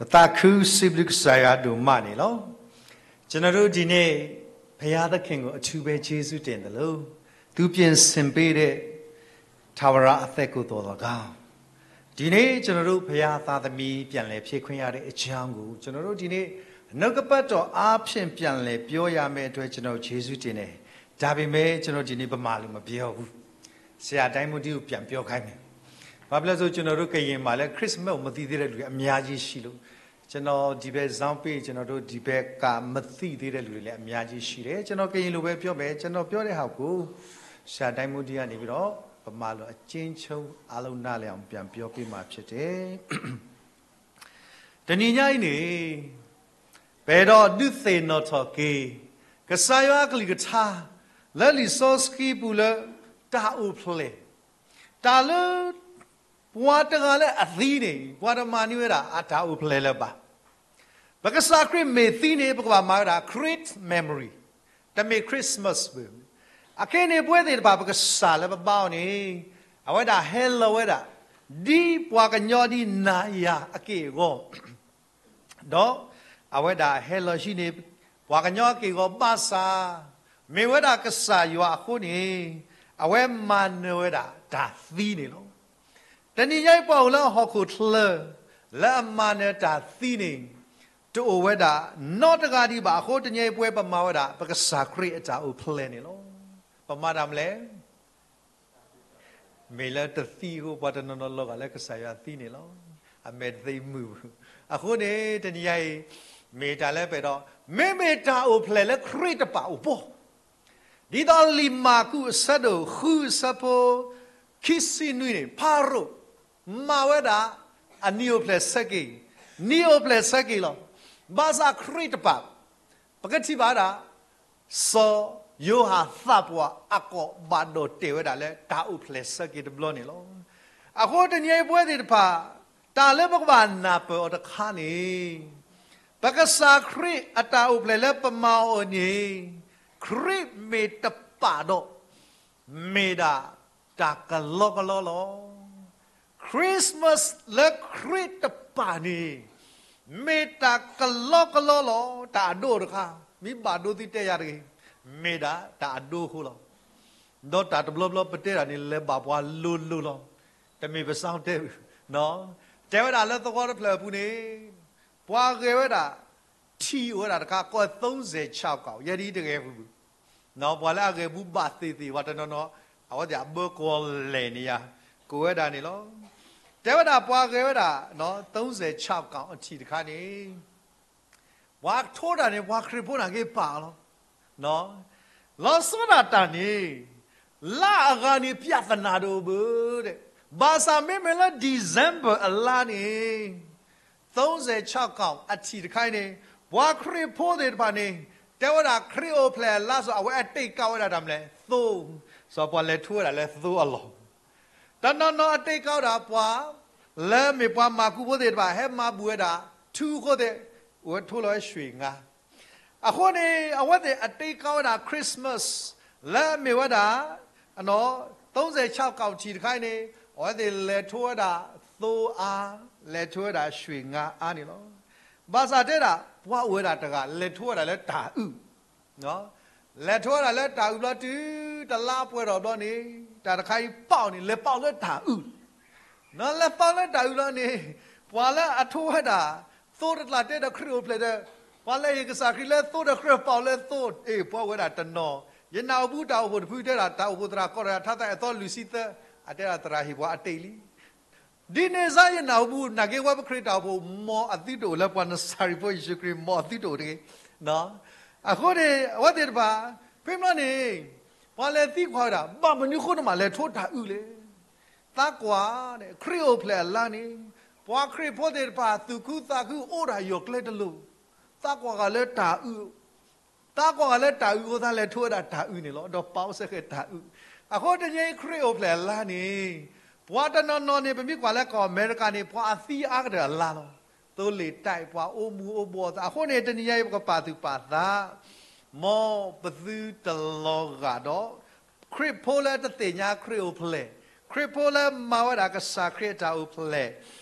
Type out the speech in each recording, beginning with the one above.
ပသးခုစံးဘျုးကစၢ်ယွၤဒိၣ်မးန့ၣ်လီၤ. ကျွန်တော်တို့ဒီနေ့ ဘုရားသခင်ကို အထူးပဲကျေးဇူးတင်သလို သူပြင်ဆင်ပေးတဲ့ ထာဝရအသက်ကိုသော်လည်းကောင်း၊ ဒီနေ့ကျွန်တော်တို့ ဘုရားသားသမီး ပြန်လည်ဖြစ်ခွင့်ရတဲ့အကြောင်းကို ကျွန်တော်တို့ဒီနေ့ နှုတ်ကပတ်တော်အားဖြင့် ပြန်လည်ပြောရမယ့်အတွက် ကျွန်တော်ကျေးဇူးတင်တယ်။ ဒါပေမဲ့ ကျွန်တော်ဒီနေ့ ဗမာလိုမပြောဘူး။ ဆရာတိုင်းမှူးကြီးကို ပြန်ပြောခိုင်းမယ်။ ဘာဖြစ်လို့လဲဆို ကျွန်တော်တို့ကရင်မှာလည်း Christmas ကို မသိသေးတဲ့လူတွေ အများကြီးရှိလို့ ကျွန်တော်ဒီဘက် ဇောင်းပေး ကျွန်တော်တို့ဒီဘက်က မသိသေးတဲ့လူတွေလည်း အများကြီးရှိတယ်။ ကျွန်တော်ကရင်လိုပဲပြောမယ်။ ကျွန်တော်ပြောတဲ့ဟာကို ဆရာတိုင်းမှူးကြီးကနေပြီးတော့ ဗမာလိုအကျဉ်းချုပ် အားလုံးနားလည်အောင် ပြန်ပြောပေးမှာဖြစ်တယ်။ တနံၤညါအံၤန့ၣ် ပအဲၣ်ဒိးဒုးသ့ၣ်နီၣ်ထီၣ်က့ၤ ကစၢ်ယွၤအကလုၢ်ကထါ လၢလံာ်စီဆှံပူၤလၢ တၢ်အိၣ်ဖျဲၣ်, တၢ်လၢ ပှၤတဂၤလၢအသံန့ၣ် ပှၤတမၤန့ၢ်ဝဲဒၣ်အတၢ်အိၣ်ဖျဲၣ်လၢၤဘၣ်. ပကစၢ်ခရံာ်မ့ၢ်သံန့ၣ် ပကဘၣ်မၤဝဲဒၣ် create memory, တမ့ၢ် Christmas ဘၣ်. အခ့န့ၣ် ပဝဲသ့ၣ်တဖၣ် ပကစၢ်လၢပဘါအီၤန့ၣ် အဝဲဒၣ်ဟဲလီၤဝဲဒၣ် ဒ်ပှၤကညီဒ်နၤယၤအက့ၢ်အဂီၤ ဒီးအဝဲဒၣ်ဟဲလီၤဟံးန့ၢ် ပှၤကညီအက့ၢ်အဂီၤ ဘၣ်ဆၣ် မ့ၢ်ဝဲဒၣ်ကစၢ်ယွၤအဃိန့ၣ် အဝဲမၤနၢၤဝဲဒၣ်တၢ်သံန့ၣ်လီၤ. တနံၤညါအံၤ ပှၤအိၣ်လၢဟီၣ်ခိၣ်ချၢ လၢအမၤနၢၤတၢ်သံန့ၣ် တအိၣ်ဝဲဒၣ်နီတဂၤဒံးဘၣ်အဃိ တနံၤညါအံၤ ပဝဲပမၤဝဲဒၣ် ပကစၢ်ခရံာ်အတၢ်အိၣ်ဖျဲၣ်န့ၣ်လီၤ. ပမၤတၢ်မနုၤလဲၣ်. မ့ၢ်လၢတသံအဃိ ပှၤတနီၤနီၤလီၤဂာ်လၢကစၢ်ယွၤသံန့ၣ်လီၤ. အမဲာ်တသ့မုာ်ဘၣ်. အဃိန့ၣ် တနံၤညါအံၤ မ့ၢ်တၢ်လၢပအဲၣ်ဒိး မ့မ့ၢ်တၢ်အိၣ်ဖျဲၣ်လၢခရံာ်တပာ်အိၣ်ဘၣ် ဒ်သိးလံာ်မၢ်ကူးအဆၢဒိၣ်ဃုအဆၢဖိ ခံဆံနွံန့ၣ် ဖၤရိၤ မၤဝဲဒၣ် အနံၤအိၣ်ဖျဲၣ်ဆၢက့ၤ, နံၤအိၣ်ဖျဲၣ်ဆၢက့ၤလီၤ. ဘၣ်ဆၣ်ခရံာ်တပာ်, ပကထံၣ်ဘၣ်ဝဲဒၣ် စီၤယိၤဟၣ်သးပှၢ်အကိးဘၣ်ဒိးတဲာ်ဝဲဒၣ်လၢ တၢ်အိၣ်ဖျဲၣ်ဆၢက့ၤတဘျီန့ၣ်လီၤ. အဃိတနံၤအံၤပဝဲသ့ၣ်တဖၣ် တၢ်လၢပကဘၣ်နၢ်ပၢၢ်အီၤတခါန့ၣ် ပကစၢ်ခရံာ်အတၢ်အိၣ်ဖျဲၣ်လၢပမၤအီၤန့ၣ် ခရံာ်မ့ၢ်တပာ်ဒီး မ့ၢ်ဒၣ်တၢ်ကလီကလီလီၤ. Christmas လၢခရံာ်တပာ်န့ၣ် မ့ၢ်တၢ်ကလီကလီလီၤ. တၢ်အဒိၣ်တခါ, မ့ၢ်ဘၣ်ဒိသံတဲယၤတဂ့ၤ, မ့ၢ်ဒၣ်တၢ်အဒိအဃိလီၤ. ဒီးတၢ်တဘျီဘျီပတဲတၢ်န့ၣ် လဲၤဘၣ်ပှၤလိၤလိၤလီၤ. တမ့ၢ်ပစံးတဲ, တဲဝဲဒၣ်လၢသဝီတဖျၢၣ်အပူၤန့ၣ် ပှၤဂဲၤဝဲဒၣ် ထံၣ်အိၣ်ဝဲဒၣ်တခါ ကိး သုံးဆယ်ခြောက်ကောင်, ယဲဒ်တဂဲၤပူၤပူၤ, ပှၤလၢအဂဲၤပူၤဘၣ်သ့ၣ်သ့ၣ် ပှၤတနီၤနီၤ အဝဲသ့ၣ်အဘၢကိးလဲၣ်န့ၣ်ယၤ ကိးဝဲဒၣ်န့ၣ်လီၤ. တဲဝဲဒၣ်ပှၤဂဲၤဝဲဒၣ် သုံးဆယ်ခြောက်ကောင် အထံၣ်တခါန့ၣ် ပှၤထိတၢ်န့ၣ် ပှၤခရံာ်ဖိန့ၣ်က့ၤပာ်လီၤ. လီၤဆီဒၣ်တၢ်န့ၣ် လါအဂၤန့ၣ် ပြဿနာ တအိၣ်ဘၣ်ဒီး, ဘၣ်ဆၣ်မ့မ့ၢ်လၢ December အလါန့ၣ် သုံးဆယ်ခြောက်ကောင် အထံၣ်တခါအံၤန့ၣ် ပှၤခရံာ်ဖိသ့ၣ်တဖၣ်န့ၣ် တဲဝဲဒၣ်ခရံာ်အိၣ်ဖျဲၣ်အလါစီၤ အဝဲအတ့ၢ်ကးဝဲဒၣ်တၢ်မနုၤလဲၣ်, သိ, စီၤပှၤလဲၤထိဝဲဒၣ်လၢသိအလီၢ် တနီၤနီၤအတ့ၢ်ကးဝဲဒၣ်ပှၤ လၢမ့ၢ်ပှၤမၢ်ကူဖိသ့ၣ်တဖၣ် ဟဲမၤဘူၣ်ဝဲဒၣ် ထူအဃိသ့ၣ် အိၣ်ဝဲထိလီၤဝဲ ရွှေငါး. အဃိန့ၣ် အဝဲသ့ၣ်အတ့ၢ်ကးဝဲဒၣ် Christmas လၢအမ့ၢ်ဝဲဒၣ် သုံးဆယ်ခြောက်ကောင် ထံၣ်တခါအံၤန့ၣ် အဝဲသ့ၣ်လဲၤထိဝဲဒၣ်သိအါ, လဲၤထိဝဲဒၣ် ရွှေငါး အါန့ၣ်လီၤ. ဘၣ်ဆၣ်တဲဒၣ် ပှၤအိၣ်ဝဲဒၣ်တဂၤ လဲၤထိဝဲဒၣ်လၢတၢ်အုၣ် လဲၤထိဝဲဒၣ်လၢတၢ်အုၣ်ဘျီတုၤ တလါပှဲၤထီၣ်ဘျီန့ၣ် တၢ်တခါအံၤပာ်အီၤန့ၣ် လဲၤပာ်အီၤလၢတၢ်အုၣ်, လဲၤပာ်လၢတၢ်အုၣ်လီၤန့ၣ် ပှၤလၢအထိဝဲဒၣ် သိတကျါတဲဒီးခရံာ်အိၣ်ဖျဲၣ်ဒီး ပှၤလဲၤဟ့ၣ်ကစၢ်ခရံာ်လၢသိဒီး ခရံာ်ပာ်အီၤလၢသိ, အ့ၣ် ပှၤဝဲဒၣ်တနီၤ, ယနၢ်ဟူဘူးတၢ်အိၣ်ဖှိၣ်တဖုတဲဒၣ် တၢ်အိၣ်ဖှိၣ်သရၣ်ကီးဒီး ထါသၣ်အဲၣ်သီလွံၢ်ဆံသၢ, အတဲဒၣ်သရၣ်ဟ့ၣ်ပှၤအတ့ၢ်လံ ဒ်န့ၣ်စ့ၢ် ယနၢ်ဟူဘူး နာ်က့ဝဲပခရံာ်တၢ်အိၣ်ဖှိၣ် မ်အသုတအိၣ်လၢပှၤနစၤရ့းဖိယ့ၣ်ၡူးခရံာ် မ်အသုတအိၣ်တဂ့ၤ. အဃိန့ၣ် အဝဲသ့ၣ်တဖၣ် ဖဲမ့ၢ်န့ၣ် ပှၤလဲၤသံကွၢ်ဝဲဒၣ် ဘၣ်မနုၤအဃိနမၤလဲၤထိတၢ်အုၣ်လဲၣ်. သးကွၢ်န့ၣ် ခရံာ်အိၣ်ဖျဲၣ်အလါန့ၣ် ပှၤခရံာ်ဖိသ့ၣ်တဖၣ် သူၣ်ခုသးခုအိၣ်ဒၣ်ယီၢ်ကျဲတလိၤ, သးကွၢ်ဂၤလၢတၢ်အုၣ် သးကွၢ်ဂၤလၢတၢ်အုၣ်အဃိ သးလဲၤထိဝဲဒၣ်တၢ်အုၣ်န့ၣ်လီၤ. ဒီးပာ်အီၤစ့ၢ်ကီးတၢ်အုၣ်. အဃိတနံၤအံၤခရံာ်အိၣ်ဖျဲၣ်အလါန့ၣ် ပှၤတနီၤနီၤန့ၣ် ပမ့ၢ်ကွၢ်လၢကီၢ်အမဲရကၤန့ၣ် ပှၤအသံအါကတၢၢ်အလါလီၤ. သိလ့ၣ်တၢ်အံၤ ပှၤအိၣ်မူအိၣ်ဘှီၣ်အသး. အဃိန့ၣ် တနံၤညါအံၤ ပကပာ်သူၣ်ပာ်သး မ်ပသုတလီၤဂာ်ဒီး ခရံာ်ဖိလၢတသ့ၣ်ညါခရံာ်အိၣ်ဖျဲၣ်, ခရံာ်ဖိလၢမၤဝဲဒၣ်ကစၢ်ခရံာ်အတၢ်အိၣ်ဖျဲၣ်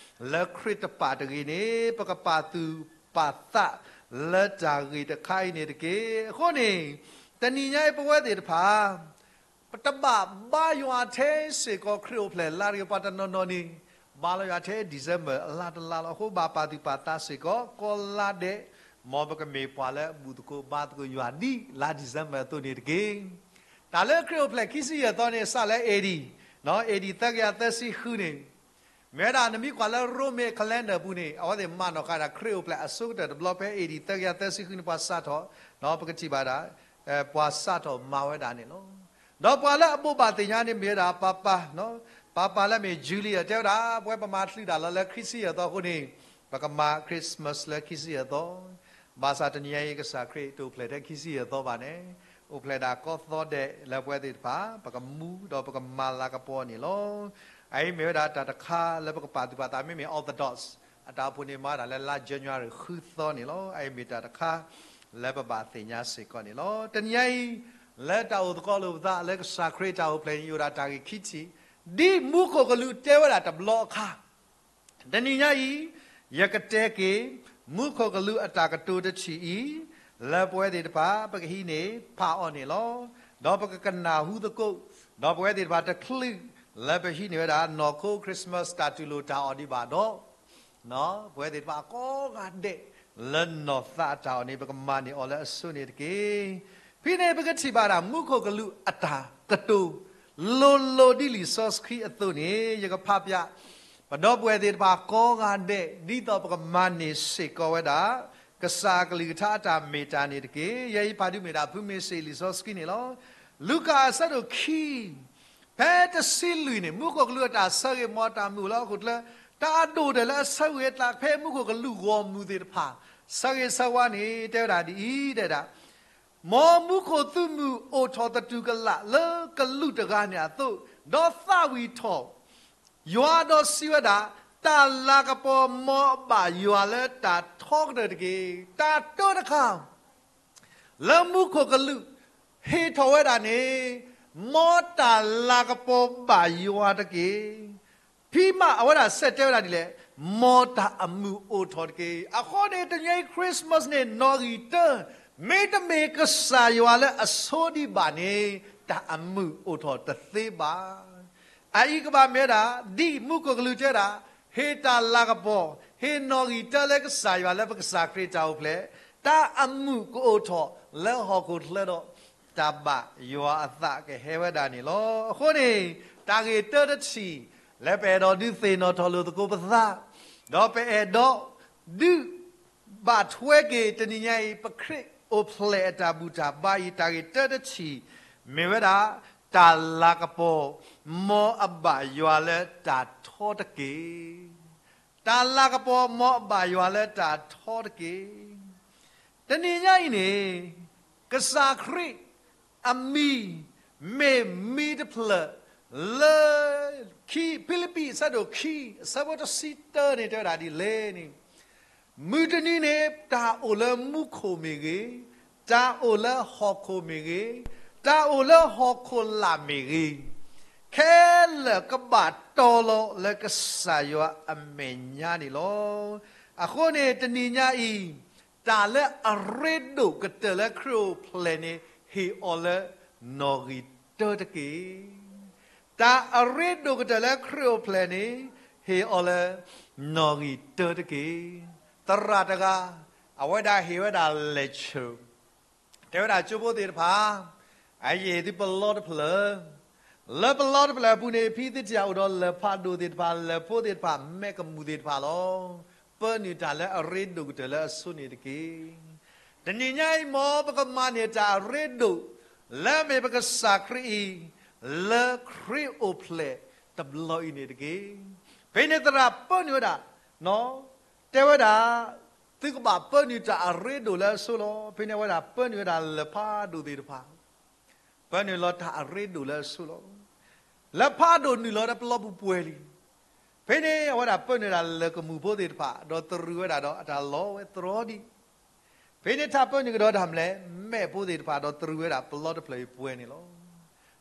လၢခရံာ်တပာ်တဂ့ၤန့ၣ် ပကပာ်သူၣ်ပာ်သးလၢတၢ်ဂ့ၢ်တခါအံၤန့ၣ်တက့ၢ်. အဃိန့ၣ် တနံၤညါအံၤပဝဲသ့ၣ်တဖၣ် ပတဘၣ်ဘါယွၤထဲစ့ၢ်ကီး ခရံာ်အိၣ်ဖျဲၣ်လါတဂ့ၤ. ပှၤတနီၤနီၤန့ၣ် ဘါလီၤယွၤထဲ December အလါတလါလီၤ. အဃိဘၣ်ပာ်သူၣ်ပာ်သးစ့ၢ်ကီး ကိးလါဒဲး, မ်ပကမ့ၢ်ပှၤလၢအဘူၣ်သကိးဘါသကိးယွၤဒ်လါ December အသိးန့ၣ်တက့ၢ်. တၢ်လၢခရံာ်အိၣ်ဖျဲၣ်ခံဆံယဲၢ်သီန့ၣ် စးလၢ A D, နီၣ် A D သၢကယၤသၢဆံဃုန့ၣ် မ့ၢ်ဝဲဒၣ်နမ့ၢ်ကွၢ်လၢ Roman calendar ပူၤန့ၣ် အဝဲသ့ၣ်မၤနီၣ်ဃာ်ဒၣ်ခရံာ်အိၣ်ဖျဲၣ်အဆိကတၢၢ်တဘျီဖဲ A D သၢကယၤသၢဆံဃုန့ၣ် ပှၤစးထီၣ်, ဒီးပကထံၣ်ဘၣ်ဒၣ် ပှၤစးထီၣ်မၤဝဲဒၣ်န့ၣ်လီၤ. ဒီးပှၤလၢအဘိးဘၣ်သ့ၣ်ညါန့ၣ်မ့ၢ်ဝဲဒၣ် ပၤပၤ, ပၤပၤလၢအမ့ၢ် Julian တဲဝဲဒၣ် ပဝဲပမၤချုးတၢ်လီၤလၢခံဆံယဲၢ်သီအဃိန့ၣ် ပကမၤ Christmas လၢခံဆံယဲၢ်သီ ဘၣ်ဆၣ်တနံၤညါအံၤ ကစၢ်ခရံာ်တအိၣ်ဖျဲၣ်ထဲခံဆံယဲၢ်သီဘၣ်န့ၣ်, အိၣ်ဖျဲၣ်ဒၣ်ကိးသီဒဲးလၢပဝဲသ့ၣ်တဖၣ် ပကမူဒီးပကမၤလၤကပီၤန့ၣ်လီၤ. အအံၤမ့ၢ်ဝဲဒၣ်တၢ်တခါလၢပကပာ်သူၣ်ပာ်သး မ့မ့ၢ် Orthodox အတၢ်အိၣ်ဖှိၣ်န့ၣ်မၤဒၣ်လၢလါ January ဃုသီန့ၣ်လီၤ. အအံၤမ့ၢ်တၢ်တခါလၢပဘၣ်သ့ၣ်ညါစ့ၢ်ကီးန့ၣ်လီၤ. တနံၤညါအံၤ လၢတၢ်အိၣ်သကိးလိာ်ပသးလၢကစၢ်ခရံာ်တၢ်အိၣ်ဖျဲၣ်န့ၣ် ယအိၣ်ဒၣ်တၢ်ဂ့ၢ်ခံထံၣ်, ဒ်မူခိၣ်ကလူးတဲဝဲဒၣ်တဘျီအခါ တနံၤညါအံၤ ယကတဲက့ၤ မူခိၣ်ကလူးအတၢ်ကတိၤတထံၣ်အံၤ လၢပဝဲသ့ၣ်တဖၣ် ပကဟံးန့ၢ်ဖးအီၤန့ၣ်လီၤ. ဒီးပကကနၣ်ဟူသကိး, ဒီးပဝဲသ့ၣ်တဖၣ်တချုးလၢပဟံးန့ၢ်ဝဲဒၣ် နီၢ်ခိ Christmas တၢ်တူၢ်လိာ်တၢ်အီၣ်ဒံးဘၣ်ဒီး ပဝဲသ့ၣ်တဖၣ်ကိးဂၤဒဲး လၢနီၢ်သးအတၢ်အီၣ်န့ၣ် ပကမၤန့ၢ်အီၤလၢအဆိန့ၣ်တက့ၢ်. ဖဲန့ၣ် ပကထံၣ်ဘၣ်ဒၣ် မူခိၣ်ကလူးအတၢ်ကတိၤ လိၤလိၤဒ်လံာ်စီဆှံအသိးန့ၣ် ယကဖးဖျါ ပဒီပုၢ်ဝဲၢ်သ့ၣ်တဖၣ်ကိးဂၤဒဲး ဒ်သိးပကမၤန့ၢ်စ့ၢ်ကီးဝဲဒၣ် ကစၢ်အကလုၢ်ကထါအတၢ်မ့ၢ်တၢ်န့ၣ်တက့ၢ်. ယဲအံၤဖးဒုးမ့ၢ်ဒၣ်ဖုမ့ၢ်စ့ၣ်လံာ်စီဆှံန့ၣ်လီၤ. လူၤကၣ်အဆၢဒိၣ်ခံ ဖဲတဆံလွံၢ်န့ၣ် မူခိၣ်ကလူးအတၢ်ဆၢဂ့ၤ မ်တၢ်မုၢ်အိၣ်လၢဟီၣ်ခိၣ်ချၢ တၢ်အဒိၣ်ကတၢၢ်လၢအဆၢဂ့ၤအသးဖဲမူခိၣ်ကလူးဂီၢ်မုၢ်သ့ၣ်တဖၣ် ဆၢဂ့ၤဆၢဝါန့ၣ် တဲဝဲဒၣ်ဒ်အံၤ တဲဝဲဒၣ် မ်မူခိၣ်သုးမုၢ်အိၣ်ထီၣ်သတူၢ်ကလာ်လၢကလူးတဂၤန့ၣ်အသိး, ဒီးသးဝံၣ်ထီၣ် ယွၤဒီးစံးဝဲဒၣ်, တၢ်လၤကပီၤမ်အဘၣ်ယွၤလၢတၢ်ထီကတၢၢ်တက့ၢ်. တၢ်တၢတခါ လၢမူခိၣ်ကလူး ဟ့ၣ်ထီၣ်ဝဲဒၣ်န့ၣ်, မ်တၢ်လၤကပီၤဘၣ်ယွၤတက့ၢ်. ဖံးမးအဝဲဒၣ်စံးတဲဝဲဒၣ်ဒ်လဲၣ်, မ်တၢ်အမုၢ်အိၣ်ထီၣ်တက့ၢ်. အဃိန့ၣ် တနံၤအံၤ Christmas န့ၣ် နီၣ်ဂံၢ်တၢ, မ့တမ့ၢ်ကစၢ်ယွၤလၢအဆိဒံးဘၣ်န့ၣ်, တၢ်အမုၢ်အိၣ်ထီၣ်တသ့ဘၣ်. အအံၤကဘၣ်မ့ၢ်ဝဲဒၣ် ဒ်မူခိၣ်ကလူးတဲဒၣ်, ဟ့ၣ်တၢ်လၤကပီၤ, ဟ့ၣ်နီၣ်ဂံၢ်တၢလၢကစၢ်ယွၤလၢပကစၢ်ခရံာ်တၢ်အိၣ်ဖျဲၣ်, တၢ်အမုၢ်ကအိၣ်ထီၣ်လၢဟီၣ်ခိၣ်ချၢဒီး တၢ်ဘၣ်ယွၤအသးကဟဲဝဲဒၣ်န့ၣ်လီၤ. အဃိန့ၣ် တၢ်ဂ့ၢ်တၢတထံၣ် လၢပအဲၣ်ဒိးဒုးသ့ၣ်နီၣ်ထီၣ်လိာ်သကိးပသး, ဒီးပအဲၣ်ဒိးဒုး ဘၣ်ထွဲက့ၤတနံၤညါအံၤ ပခရံာ်အိၣ်ဖျဲၣ်အတၢ်ဘူၣ်တၢ်ဘါအံၤ တၢ်ဂ့ၢ်တၢတထံၣ် မ့ၢ်ဝဲဒၣ် တၢ်လၤကပီၤ မ်အဘၣ်ယွၤလၢတၢ်ထီတက့ၢ်. တၢ်လၤကပီၤ မ်အဘၣ်ယွၤလၢတၢ်ထီတက့ၢ်. တနံၤညါအံၤန့ၣ် ကစၢ်ခရံာ်အမံၤ မ့ၢ်မံၤတဖျၢၣ်လၢ ခံ ဖံလံးပံး အဆၢဒိၣ်ခံ အဆၢဖိတဆံတၢန့ၣ် တဲဝဲဒၣ်ဒ်လဲၣ်န့ၣ်, မုၢ်တနံၤန့ၣ် တၢ်အိၣ်လၢမူခိၣ်မ့ၢ်ဂ့ၤ, တၢ်အိၣ်လၢဟီၣ်ခိၣ်မ့ၢ်ဂ့ၤ, တၢ်အိၣ်လၢဟီၣ်ခိၣ်လာ်မ့ၢ်ဂ့ၤ, ခဲလၢာ်ကဘၣ်တီလီၤလၢကစၢ်ယွၤအမဲာ်ညါန့ၣ်လီၤ. အဃိန့ၣ် တနံၤညါအံၤ တၢ်လၢအရ့ဒိၣ်ကတၢၢ်လၢခရံာ်အိၣ်ဖျဲၣ်န့ၣ် ဟ့ၣ်အီၤလၢနီၣ်ဂံၢ်တၢတက့ၢ်. တၢ်အရ့ဒိၣ်ကတၢၢ်လၢခရံာ်အိၣ်ဖျဲၣ်န့ၣ် ဟ့ၣ်အီၤလၢနီၣ်ဂံၢ်တၢတက့ၢ်. သရၣ်တဂၤ အဝဲဒၣ်ဟ့ၣ်ဝဲဒၣ် lecture တဲဝဲဒၣ်ကၠိဖိသ့ၣ်တဖၣ်, အယဲၢ်သုပလီတဖျၢၣ်, လၢပလီတဖျၢၣ်အပူၤန့ၣ် ဖံသ့ၣ်တဖၣ်အိၣ်ဒီးလၢၢ်ဖးဒိၣ်သ့ၣ်တဖၣ်, လၢၢ်ဖိသ့ၣ်တဖၣ်, မဲးကမူၣ်သ့ၣ်တဖၣ်လီၤ. ပၢနုာ်တၢ်လၢအရ့ဒိၣ်ကတၢၢ်လၢအဆိန့ၣ်တက့ၢ်. တနံၤညါအံၤ မ်ပကမၤန့ၢ်တၢ်အရ့ဒိၣ် လၢအမ့ၢ်ပကစၢ်ခရံာ်အံၤ လၢခရံာ်အိၣ်ဖျဲၣ်တဘျီအံၤန့ၣ်တက့ၢ်. ဖဲန့ၣ်သရၣ်ပၢနုာ်ဝဲဒၣ်, တဲဝဲဒၣ် သုကဘၣ်ပၢနုာ်တၢ်အရ့ဒိၣ်လၢအဆိလီၤ. ဖဲန့ၣ်အဝဲဒၣ်ပၢနုာ်ဝဲဒၣ်လၢၢ်ဖးဒိၣ်သ့ၣ်တဖၣ်, ပၢနုာ်လီၤတၢ်အရ့ဒိၣ်လၢအဆိလီၤ. လၢၢ်ဖးဒိၣ်နုာ်လီၤဒီးပလီပူၤပှဲၤလံ. ဖဲန့ၣ်အဝဲဒၣ်ပၢနုာ်ဝဲဒၣ်လၢၢ်ကမူၣ်ဖိသ့ၣ်တဖၣ်, ဒီးတရံးဝဲဒၣ်ဒီးအတၢ်လီဝဲတြီဒံး. ဖဲန့ၣ်ထးပၢနုာ်ကဒီးတၢ်မနုၤလဲၣ်, မဲးဖိသ့ၣ်တဖၣ်, ဒီးတရံးဝဲဒၣ်ပလီတဖျၢၣ်အံၤပှဲၤန့ၣ်လီၤ.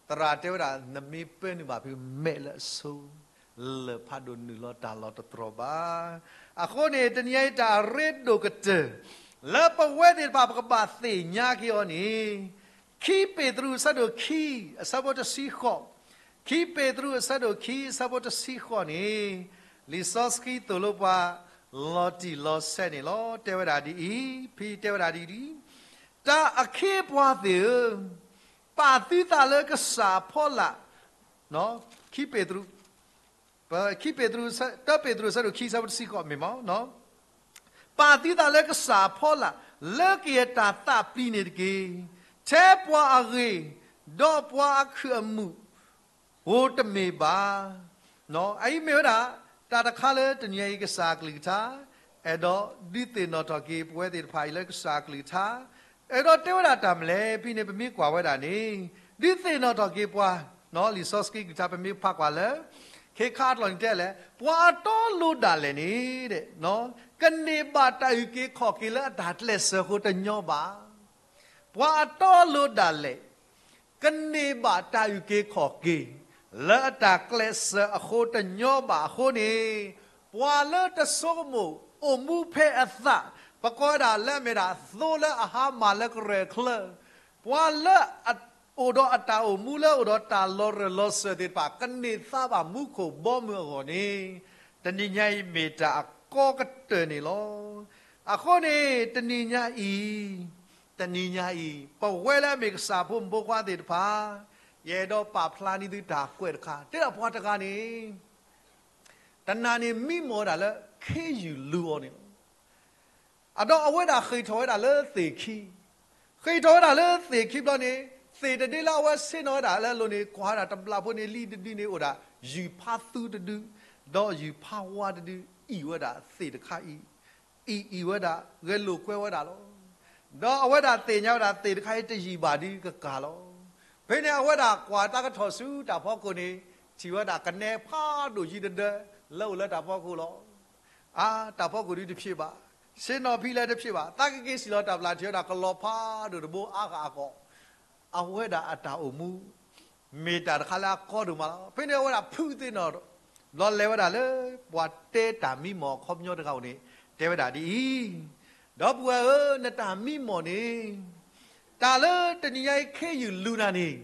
သရၣ်တဲဝဲဒၣ် နမ့ၢ်ပၢနုာ်ဘၣ်ဖဲမဲးလၢအဆိ, လၢၢ်ဖးဒိၣ်နုာ်လီၤတၢ်လီၢ်တတြီၢ်ဘၣ်. အဃိန့ၣ် တနံၤညါအံၤတၢ်အရ့ဒိၣ်ကတၢၢ် လၢပဝဲသ့ၣ်တဖၣ်ပကဘၣ်သ့ၣ်ညါက့ၤအီၤန့ၣ်, ခံပ့းတရူးအဆၢဒိၣ်ခံ အဆၢဖိတဆံဃိး, ခံပ့းတရူးအဆၢဒိၣ်ခံ အဆၢဖိတဆံဃိးန့ၣ်, လံာ်စီဆှံသိၣ်လိပှၤ လီၤတံၢ်လီၤဆဲးန့ၣ်လီၤ. တဲဝဲဒၣ်ဒ်အံၤ, ဖဲတဲဝဲဒၣ်ဒ်အံၤ, တၢ်အခ့အပှၤသ့ၣ်ဧၢ, ပာ်သုသးလၢကစၢ်အဖီလာ်, ခံပ့းတရူး ခံပ့းတရူး တၢပ့းတရူးအဆၢဒိၣ်ခံ အဆၢဖိတဆံဃိးမ့ၢ်မး, ပာ်သုသးလၢကစၢ်အဖီလာ် လၢကယဲၢ်တၢ်သးပျံၤန့ၣ်တက့ၢ်. ထဲပှၤအဂ့ၤ, ဒီးပှၤအခုၣ်အမုာ် ဧိၤတမ့ၢ်ဘၣ်. အအံၤမ့ၢ်ဝဲဒၣ် တၢ်တခါလၢတနံၤအံၤကစၢ်အကလုၢ်ကထါ အဲၣ်ဒိးဒုးသ့ၣ်နီၣ်ထီၣ်က့ၤပဝဲသ့ၣ်တဖၣ်အံၤလၢကစၢ်အကလုၢ်ကထါ အဲၣ်ဒိးတဲဝဲဒၣ်တၢ်မနုၤလဲၣ် ဖဲန့ၣ်ပမ့ၢ်ကွၢ်ဝဲဒၣ်န့ၣ်, ဒုးသ့ၣ်နီၣ်ထီၣ်က့ၤပှၤ, လံာ်စီဆှံကလုၢ်ကထါပမ့ၢ်ဖးကွၢ်လၢ ခဲခါအကျိာ်န့ၣ်တဲလဲၣ်, ပှၤအတီအလိၤဒၣ်လဲာ်န့ၣ် ကန့ၢ်ဘၣ်တၢ်အုၣ်က့ၤခီၣ်က့ၤလၢအတၢ်ကျဲးစၢးအဃိတညီဘၣ်. ပှၤအတီအလိၤဒၣ်လဲာ် ကန့ၢ်ဘၣ်တၢ်အုၣ်က့ၤခီၣ်က့ၤ လၢအတၢ်ကျဲးစၢးအဃိတညီဘၣ်အဃိန့ၣ်, ပှၤလၢတဆိကမိၣ်အိၣ်မူဖဲအသး, ပကိးဝဲဒၣ်လၢအမ့ၢ်ဒၣ်သိလၢအဟါမၢ်လၢကရၢၢ်ချၢ, ပှၤလၢအအိၣ်ဒီးအတၢ်အိၣ်မူလၢအိၣ်ဒီးတၢ်လီၤရၢၢ်လီၤစၢၤသ့ၣ်တဖၣ် ကန့ၢ်သါဘၣ်မူခိၣ်ဘီမုၢ်အဂီၢ်န့ၣ်, တနံၤညါအံၤမ့ၢ်တၢ်အကီကတၢၢ်န့ၣ်လီၤ. အဃိန့ၣ် တနံၤညါအံၤ, တနံၤညါအံၤ ပဝဲလၢအမ့ၢ်ကစၢ်ဖိမုၣ်ဖိခွါသ့ၣ်တဖၣ်, ယအဲၣ်ဒိးပာ်ဖျါန့ၢ်သုတၢ်ကွဲးတခါ, တဲဒၣ်ပှၤတဂၤန့ၣ် တနၤန့ၣ်မံမီၢ်ဝဲဒၣ်လၢခ့ယုၢ်လူၤအီၤန့ၣ်လီၤ. အဒီးအဝဲဒၣ်ဃ့ၢ်ထီၣ်ဝဲဒၣ်လၢသ့ၣ်ခံ, ဃ့ၢ်ထီၣ်ဝဲဒၣ်လၢသ့ၣ်ခံဘျီန့ၣ်, သ့ၣ်တဒ့လၢအဝဲဆ့ၣ်နီၤဝဲဒၣ်လၢအလိၤန့ၣ် ကွၢ်ဝဲဒၣ်တဘျီဖိန့ၣ် လံတဒုန့ၣ်အိၣ်ဒၣ် ယုၢ်ဖးသူတဒု, ဒီးယုၢ်ဖးဝါတဒု အံၣ်ဝဲဒၣ်သ့ၣ်တခါအံၤ, အံၣ်အံၣ်ဝဲဒၣ် ဂဲၤလိာ်ကွဲဝဲဒၣ်လီၤ. ဒီးအဝဲဒၣ်သ့ၣ်ညါဝဲဒၣ်သ့ၣ်တခါအံၤတယံာ်ဘၣ်ဒုးကကၤလီၤ. ဖဲန့ၣ်အဝဲဒၣ်ကွၢ်တၢ်ကထီၣ်ဆူတၢ်ဖီခိၣ်န့ၣ်, ထံၣ်ဝဲဒၣ်ကနဲဖးဒိၣ်ယံၤတဒၢ လၢအိၣ်လၢတၢ်ဖီခိၣ်လီၤ. အါ, တၢ်ဖီခိၣ်ဒုးတဖျ့ဘၣ်, ဆ့ၣ်နီၤဖံးလၢတဖျ့ဘၣ်, သးကက့ၤစံၣ်လီၤတၢ်ပျၢ်ထံၣ်ဝဲဒၣ်ကလီၤဖးဒိၣ်တဘိအါဂၤအဂီၢ်, အဝဲဒၣ်အတၢ်အိၣ်မူ မ့ၢ်တၢ်တခါလၢအကီဒိၣ်မးလီၤ. ဖဲန့ၣ်အဝဲဒၣ်ဖုးသ့ၣ်နီၣ်, ဘျီလဲၤဝဲဒၣ်လၢပှၤတဲတၢ်မံမီၢ်အခီပညီတဂၤဧိၤန့ၣ်, တဲဝဲဒၣ်ဒ်အံၤ, ဒီပုၢ်ဝဲၢ်ဧၢ, နတၢ်မံမီၢ်န့ၣ်, တၢ်လၢတနံၤညါအံၤခ့ယုၢ်လူၤနၤန့ၣ်,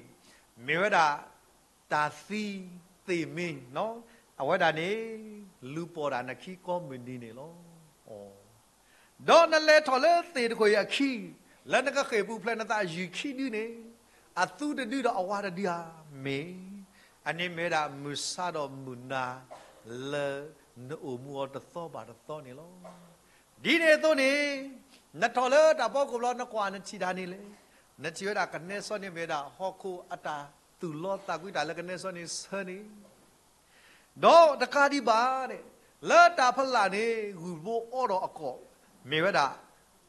မ့ၢ်ဝဲဒၣ် တၢ်သံသ့ၣ်မံ, အဝဲဒၣ်န့ၣ် လူၤပိာ်ဒၣ်နခံကိးမုၢ်နံၤန့ၣ်လီၤ. ဒီးနလဲၤထီၣ်လၢသ့ၣ်တခိၣ်အံၤအခံ, လၢနကဃ့ၢ်ပူၤဖျဲးနသးယုၢ်ခံဒုန့ၣ်, အသူတဒုဒီးအဝါတဒုဧါ, မ့ၢ်, အန့ၣ်မ့ၢ်ဝဲဒၣ်မုၢ်ဆါဒီးမုၢ်နၤ လၢနအိၣ်မူအီၤတသီဘၣ်တသီန့ၣ်လီၤ. ဒ်န့ၣ်အသိးန့ၣ်, နထီၣ်လၢတၢ်ဖီခိၣ်ဘျီနကွၢ်နထံၣ်တၢ်န့ၣ်လဲၣ်, နထံၣ်ဝဲဒၣ်ကနဲစီန့ၣ်မ့ၢ်ဝဲဒၣ်ဟီၣ်ခိၣ်အတၢ်သူၣ်လီသးကွံတၢ်လၢကနဲစီန့ၣ်ဆၢန့ၣ် ဒီးတကးဒံးဘၣ်န့ၣ်, လၢတၢ်ဖီလာ်န့ၣ် ဂုၢ်ဘိအီဒီးအကိာ်, မ့ၢ်ဝဲဒၣ်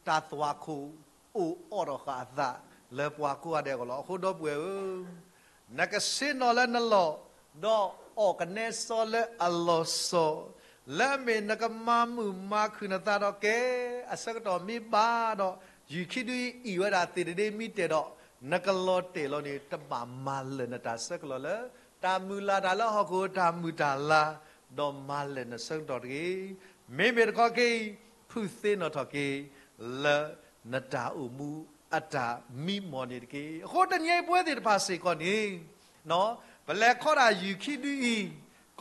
တၢ်သွၣ်ခိၣ်အိၣ်အီၣ်ဒီးဃာ်အသးလၢပှၤကိးဂၤဒဲးအဂီၢ်လီၤ. အဃိဒီပုၢ်ဝဲၢ်ဧၢ, နကဆ့ၣ်နီၤလၢနလီၢ်, ဒီးအီၣ်ကနဲစီလၢအလီၤစီ, လၢအမ့ၢ်နကမၤမုာ်မၤခုၣ်နသးဒီးကဲ, အဆၢကတီၢ်မ့ၢ်ဘၣ်ဒီး, ယုၢ်ခံဒုအံၤအံၣ်ဝဲဒၣ်သ့ၣ်တဒ့မံတဲာ်ဒီး, နကလီၤတဲာ်လီၤန့ၣ် တဘၣ်မၤလၢာ်နတၢ်ဆၢကတီၢ်လၢ တၢ်မုၢ်လၢ်တၢ်လၢဟီၣ်ခိၣ်တၢ်မုၢ်တၢ်လၤ, ဒီးမၤလၢာ်နဆၢကတီၢ်တဂ့ၤ. မ့မ့ၢ်တခီက့ၤအံၤ, ဖုးသ့ၣ်နီၣ်ထီၣ်က့ၤ လၢနတၢ်အိၣ်မူအတၢ်မံမီၢ်န့ၣ်တက့ၢ်. အဃိတနံၤအံၤပဝဲသ့ၣ်တဖၣ်စ့ၢ်ကီးန့ၣ်, ပလဲၤခီဒၣ်ယုၢ်ခံဒုအံၤ,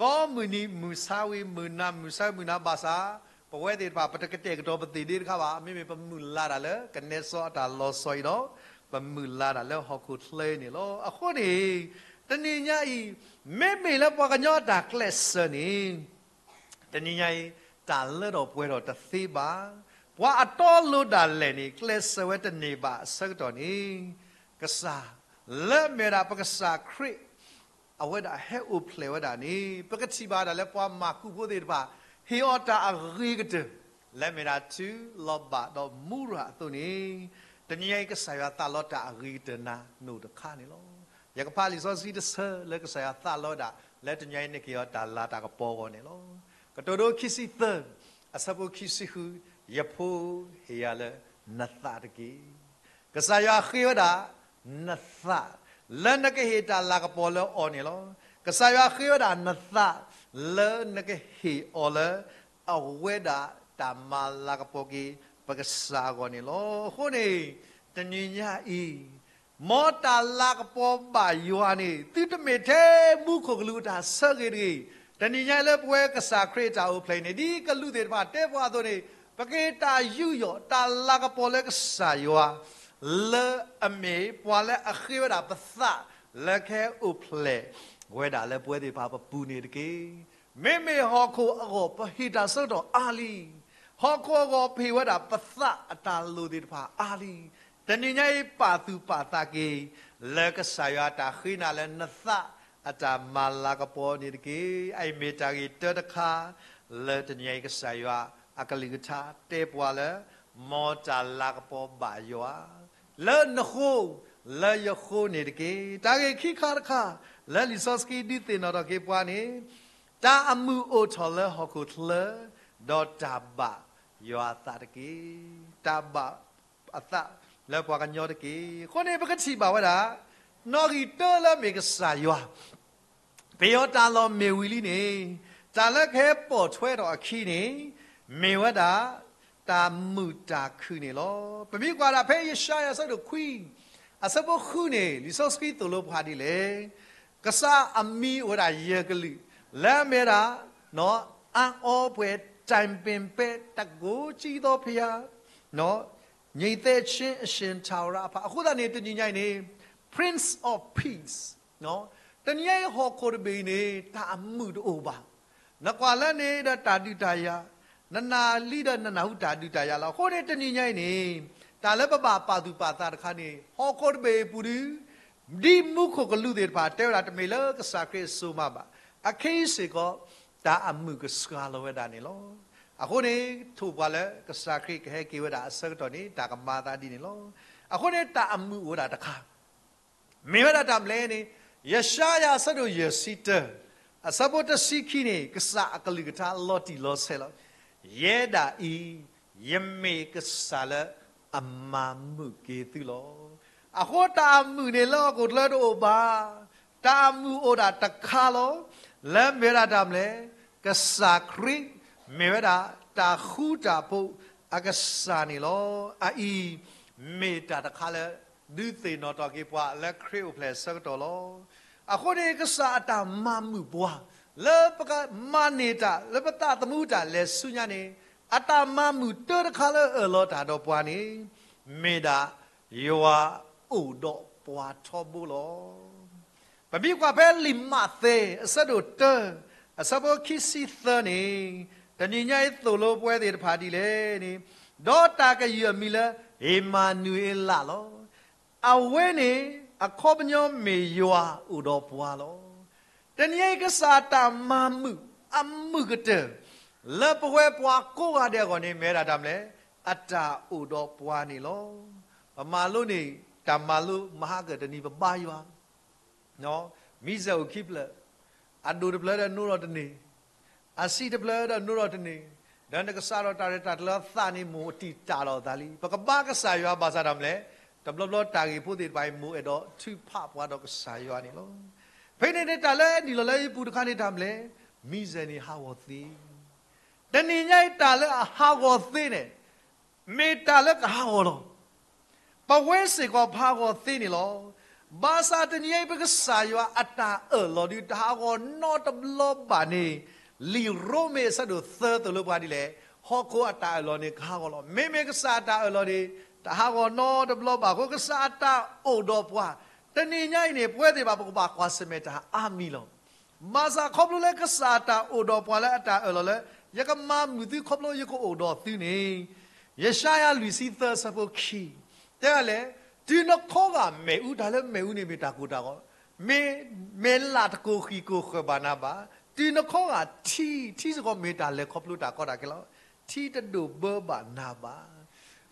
ကိးမုၢ်နံၤမုၢ်ဆါဝံၤမုၢ်နၤ မုၢ်ဆါဝံၤမုၢ်နၤဘၣ်ဆၣ်, ပဝဲသ့ၣ်တဖၣ် ပတကတဲာ်ကတီၤပသ့ၣ်ဒ့တခါဘၣ်. မ့မ့ၢ်ပမုၢ်လၢ်တၢ်လၢကနဲစီအတၢ်လီၤစီအံၤဒီး, ပမုၢ်လၢ်တၢ်လၢဟီၣ်ခိၣ်ချၢအံၤန့ၣ်လီၤ. အဃိန့ၣ်, တနံၤညါအံၤ, မ့မ့ၢ်လၢပှၤကညီအတၢ်ကျဲးစၢးန့ၣ်, တနံၤညါအံၤ, တၢ်လၢထီၣ်ပှဲၤထီၣ်တသ့ဘၣ်. ပှၤအတီအလိၤဒၣ်လဲာ်န့ၣ် ကျဲးစၢးဝဲတန့ၢ်ဘၣ်အဆၢကတီၢ်န့ၣ်, ကစၢ်, လၢအမ့ၢ်ဝဲဒၣ်ပကစၢ်ခရံာ် အဝဲဒၣ်ဟဲအိၣ်ဖျဲၣ်ဝဲဒၣ်န့ၣ် ပကထံၣ်ဘၣ်ဒၣ်လၢပှၤမၤကူးဖိသ့ၣ်တဖၣ် ဟ့ၣ်အီၤတၢ်အဂ့ၤကတၢၢ်, လၢအမ့ၢ်ဒၣ်တုၤလီၤဘၣ်ဒီးမူရၤအသိးန့ၣ်, တနံၤညါအံၤ ကစၢ်ယွၤသးလီတၢ်အဂ့ၤကတၢၢ်နၤနီၢ်တခါန့ၣ်လီၤ. ယကဖးလံာ်စီဆှံတဆၢလၢကစၢ်ယွၤသးလီဝဲဒၣ် လၢတနံၤညါအံၤန့ၣ်က့ၤအီၤတၢ်လၤတၢ်ကပီၤအဂီၢ်န့ၣ်လီၤ. ကတိၤဒိခံဆံသၢ, အဆၢဖိခံဆံဃု, ယဖိဟ့ၣ်ယၤလၢနသးတက့ၢ်. ကစၢ်ယွၤဃ့ဝဲဒၣ်နသး လၢနကဟ့ၣ်တၢ်လၤကပီၤလၢအီၤန့ၣ်လီၤ. ကစၢ်ယွၤဃ့ဝဲဒၣ်နသး လၢနကဟ့ၣ်အီၤလၢ အဝဲဒၣ်တၢ်မၤလၤကပီၤက့ၤ ပကစၢ်အဂီၢ်န့ၣ်လီၤ. အဃိန့ၣ် တနံၤညါအံၤ မ်တၢ်လၤကပီၤဘၣ်ယွၤန့ၣ် သုတမ့ၢ်ထဲမူခိၣ်ကလူးအတၢ်ဆၢဂ့ၤတဂ့ၤ. တနံၤညါအံၤလၢပဝဲကစၢ်ခရံာ်အတၢ်အိၣ်ဖျဲၣ်အံၤန့ၣ် ဒ်ကလူးသ့ၣ်တဖၣ်တဲပှၤအသိးန့ၣ် ပက့ၤတၢ်ယူးယီၣ်တၢ်လၤကပီၤလၢကစၢ်ယွၤ လၢအမ့ၢ်ပှၤလၢအဃ့ဝဲဒၣ်ပသး လၢကဟဲအိၣ်ဖျဲၣ်ဝဲဒၣ်လၢပဝဲသ့ၣ်တဖၣ်ပပူၤန့ၣ်တက့ၢ်. မ့မ့ၢ်ဟီၣ်ခိၣ်အဂီၢ် ပဟ့ၣ်တၢ်ဆၢကတီၢ်အါလံ. ဟီၣ်ခိၣ်အဂီၢ် ပဟ့ၣ်ဝဲဒၣ်ပသးအတၢ်လိၣ်သ့ၣ်တဖၣ်အါလံ. တနံၤညါအံၤပာ်သူၣ်ပာ်သးက့ၤ လၢကစၢ်ယွၤတၢ်ဃ့နၤလၢနသးအတၢ်မၤလၤကပီၤန့ၣ်တက့ၢ်. အအံၤမ့ၢ်တၢ်ဂ့ၢ်တၢတခါ လၢတနံၤညါအံၤကစၢ်ယွၤအကလုၢ်ကထါတဲပှၤလၢ မ်တၢ်လၤကပီၤဘၣ်ယွၤ လၢနဃိ လၢယဃိန့ၣ်တက့ၢ်. တၢ်ဂ့ၢ်ခံခါတခါ လၢလံာ်စီဆှံဒုးသ့ၣ်နီၣ်ထီၣ်က့ၤပှၤန့ၣ် တၢ်အမုာ်အိၣ်ထီၣ်လၢဟီၣ်ခိၣ်ချၢ ဒီးတၢ်ဘၣ်ယွၤအသးတက့ၢ်. တၢ်ဘၣ်အသးလၢပှၤကညီတက့ၢ်. အဃိန့ၣ် ပကထံၣ်ဘၣ်ဝဲဒၣ် နီၣ်ဂံၢ်တၢလၢမ့ၢ်ကစၢ်ယွၤ ပယီၤတၢ်လီၢ်မ့ၢ်ဝံၤလံန့ၣ် တၢ်လၢကဟဲပိာ်ထွဲထီၣ်အခံန့ၣ် မ့ၢ်ဝဲဒၣ် တၢ်မုာ်တၢ်ခုၣ်န့ၣ်လီၤ. ပမ့ၢ်ကွၢ်ဒၣ်ဖဲယၡါယၤအဆၢဒိၣ်ခွံ အဆၢဖိဃုန့ၣ် လံာ်စီဆှံသိၣ်လိပှၤဒ်လဲၣ်, ကစၢ်အမံၤအိၣ်ဝဲဒၣ်ယဲၢ်ကလုာ်, လၢအမ့ၢ်ဝဲဒၣ် အါအီပှဲၤ, တိုင်ပင်ဖဲ, တန်ခိုးကြီးသောဘုရား, ငြိမ်သက်ခြင်းအရှင်ထာဝရဘုရား အဃိသတးန့ၣ် တနံၤညါအံၤန့ၣ် Prince of Peace တနံၤညါအံၤဟီၣ်ခိၣ်တဘ့ၣ်အံၤန့ၣ် တၢ်အမုာ်တအိၣ်ဘၣ်. နကွၢ်လၢန့ၣ်ဒီးတၢ်ဒုးတၢ်ယၤ, နနၢ်လံဒီးနနၢ်ဟူတၢ်ဒုးတၢ်ယၤလီၤ. အဃိန့ၣ်တနံၤညါအံၤန့ၣ် တၢ်လၢပဘၣ်ပာ်သူၣ်ပာ်သးတခါန့ၣ် ဟီၣ်ခိၣ်တဘ့ၣ်အပူၤဒု ဒ်မူခိၣ်ကလူးသ့ၣ်တဖၣ်တဲဝဲဒၣ်တမ့ၢ်လၢကစၢ်ခရံာ်အစိကမီၤဘၣ်. အခဲအံၤစ့ၢ်ကီး တၢ်အမုာ်ကစှၤလီၤဝဲဒၣ်န့ၣ်လီၤ. အဃိန့ၣ် ထိၣ်ပှၤလၢကစၢ်ခရံာ်ကဟဲက့ၤဝဲဒၣ်အဆၢကတီၢ်န့ၣ် တၢ်ကမၤသးဒ်န့ၣ်လီၤ. အဃိန့ၣ် တၢ်အမုာ်အိၣ်ဝဲဒၣ်တခါ မ့ၢ်ဝဲဒၣ်တၢ်မနုၤလဲၣ်န့ၣ် ယၡါယၤအဆၢဒိၣ်ယဲၢ်ဆံတၢ အဆၢဖိတဆံခံန့ၣ် ကစၢ်အကလုၢ်ကထါလီၤတံၢ်လီၤဆဲးလီၤ. ယဲဒၣ်အံၤ ယမ့ၢ်ကစၢ်လၢအမၤမုာ်က့ၤသုလီၤ. အဃိတၢ်အမုာ်န့ၣ်လၢဟီၣ်ခိၣ်ချၢတအိၣ်ဘၣ်. တၢ်အမုာ်အိၣ်ဒၣ်တခါလီၤ. လၢမ့ၢ်ဝဲဒၣ်တၢ်မနုၤလဲၣ်, ကစၢ်ခရံာ် မ့ၢ်ဝဲဒၣ်တၢ်ဃူတၢ်ဖိးအကစၢ်န့ၣ်လီၤ. အအံၤ မ့ၢ်တၢ်တခါလၢ ဒုးသ့ၣ်နီၣ်ထီၣ်က့ၤပှၤလၢခရံာ်အိၣ်ဖျဲၣ်အဆၢကတီၢ်လီၤ. အဃိန့ၣ် ကစၢ်အတၢ်မၤမုာ်ပှၤ လၢပကမၤန့ၢ်တၢ် လၢပသးသမူတၢ်လဲၤဆူညါန့ၣ် အတၢ်မၤမုာ်တၢတခါလၢအအၢၣ်လီၤတၢ်ဒီးပှၤန့ၣ် မ့ၢ်ဒၣ် ယွၤအိၣ်ဒီးပှၤထီဘိလီၤ. ပမ့ၢ်ကွၢ်ဖဲလံာ်မးသဲ အဆၢဒိၣ်တၢ အဆၢဖိခံဆံသၢန့ၣ် တနံၤညါအံၤသိၣ်လိပဝဲသ့ၣ်တဖၣ်ဒ်လဲၣ်န့ၣ်, ဒီးတၢ်ကယုၢ်အမံၤလၢ အ့မၤနူၤအ့လးလီၤ. အဝဲန့ၣ် အခီပညီမ့ၢ်ယွၤအိၣ်ဒီးပှၤလီၤ. တနံၤအံၤကစၢ်အတၢ်မၤမုာ် အမုာ်ကတၢၢ် လၢပဝဲပှၤကိးဂၤဒဲးအဂီၢ်န့ၣ် မ့ၢ်ဝဲဒၣ်တၢ်မနုၤလဲၣ်, အတၢ်အိၣ်ဒီးပှၤန့ၣ်လီၤ. ပမၤလိန့ၢ် တၢ်မၤလိမဟါကၢၢ်တနံၤပဘါယွၤ မံၤစဲးအိၣ်ခံဖျၢၣ်, အဒိၣ်တဖျၢၣ်ဒီးနိဒီးတန့ၢ်, အဆံးတဖျၢၣ်ဒီးနိဒီးတန့ၢ်, ဒီးနကစးထီၣ်တၢ်ရဲၣ်တၢ်ကျဲၤသးန့ၣ် မိၢ်တံာ်တာ်လီၤအသးလံ. ပကဘါကစၢ်ယွၤဘၣ်ဆၣ်တၢ်မနုၤလဲၣ်, တဘျီဘျီတၢ်ဂ့ၢ်ဖိသ့ၣ်တဖၣ်အံၤ မိၢ်အဲၣ်ဒိးထုးဖးပှၤဒီးကစၢ်ယွၤန့ၣ်လီၤ. ဖဲန့ၣ်န့ၣ် တၢ်လၢနုာ်လီၤလၢယပူၤတခါန့ၣ်တၢ်မနုၤလဲၣ်, မံၤစဲးန့ၣ်ဟးဂီၤသ့ တနံၤညါအံၤတၢ်လၢအဟးဂီၤသ့န့ၣ် မ့ၢ်တၢ်လၢကဟးဂီၤလီၤ. ပဝဲစ့ၢ်ကီးပဟးဂီၤသ့န့ၣ်လီၤ. ဘၣ်ဆၣ်တနံၤညါအံၤ ပကစၢ်ယွၤအတၢ်အၢၣ်လီၤဒုး တဟးဂီၤနီတဘျီဘၣ်န့ၣ် လံာ်ရိမ့ၤအဆၢဒိၣ်သၢသိၣ်လိပှၤဒ်လဲၣ်, ဟီၣ်ခိၣ်အတၢ်အၢၣ်လီၤန့ၣ် ကဟးဂီၤလီၤ. မ့မ့ၢ်ကစၢ်အတၢ်အၢၣ်လီၤန့ၣ် တဟးဂီၤနီတဘျီဘၣ်အဃိ ကစၢ်အတၢ်အိၣ်ဒီးပှၤ တနံၤညါအံၤန့ၣ် ပဝဲသ့ၣ်တဖၣ် ပကဘၣ်ကွၢ်ဆၢၣ်မဲာ်တၢ်အါမံၤလီၤ. ဘၣ်ဆၣ်ခီဖျိလၢကစၢ်အတၢ်အိၣ်ဒီးပှၤလၢအတၢ်အၢၣ်လီၤလၢ ယကမၤမုာ်သုခီဖျိယကအိၣ်ဒီးသုန့ၣ် ယၡါယၤလွံၢ်ဆံသၢအဆၢဖိခံ တဲဒ်လဲၣ်, တုၤနခီဂာ်မ့ၣ်အူ, တၢ်လၢမ့ၣ်အူန့ၣ်မ့ၢ်တၢ်ကိၢ်တၢ်ဂီၤ, မ့ၢ်, မ့ၢ်လၢ်တကိၢ်ဃံၢ်ကိၢ်ဃၢၤဘၣ်နၤဘၣ်, တုၤနခီဂာ်ထံ, ထံစ့ၢ်ကီးမ့ၢ်တၢ်လဲၤခီဖျိတၢ်ကီတၢ်ခဲလီၤ. ထံတဒိၣ်ဘၢဘၣ်နၤဘၣ်.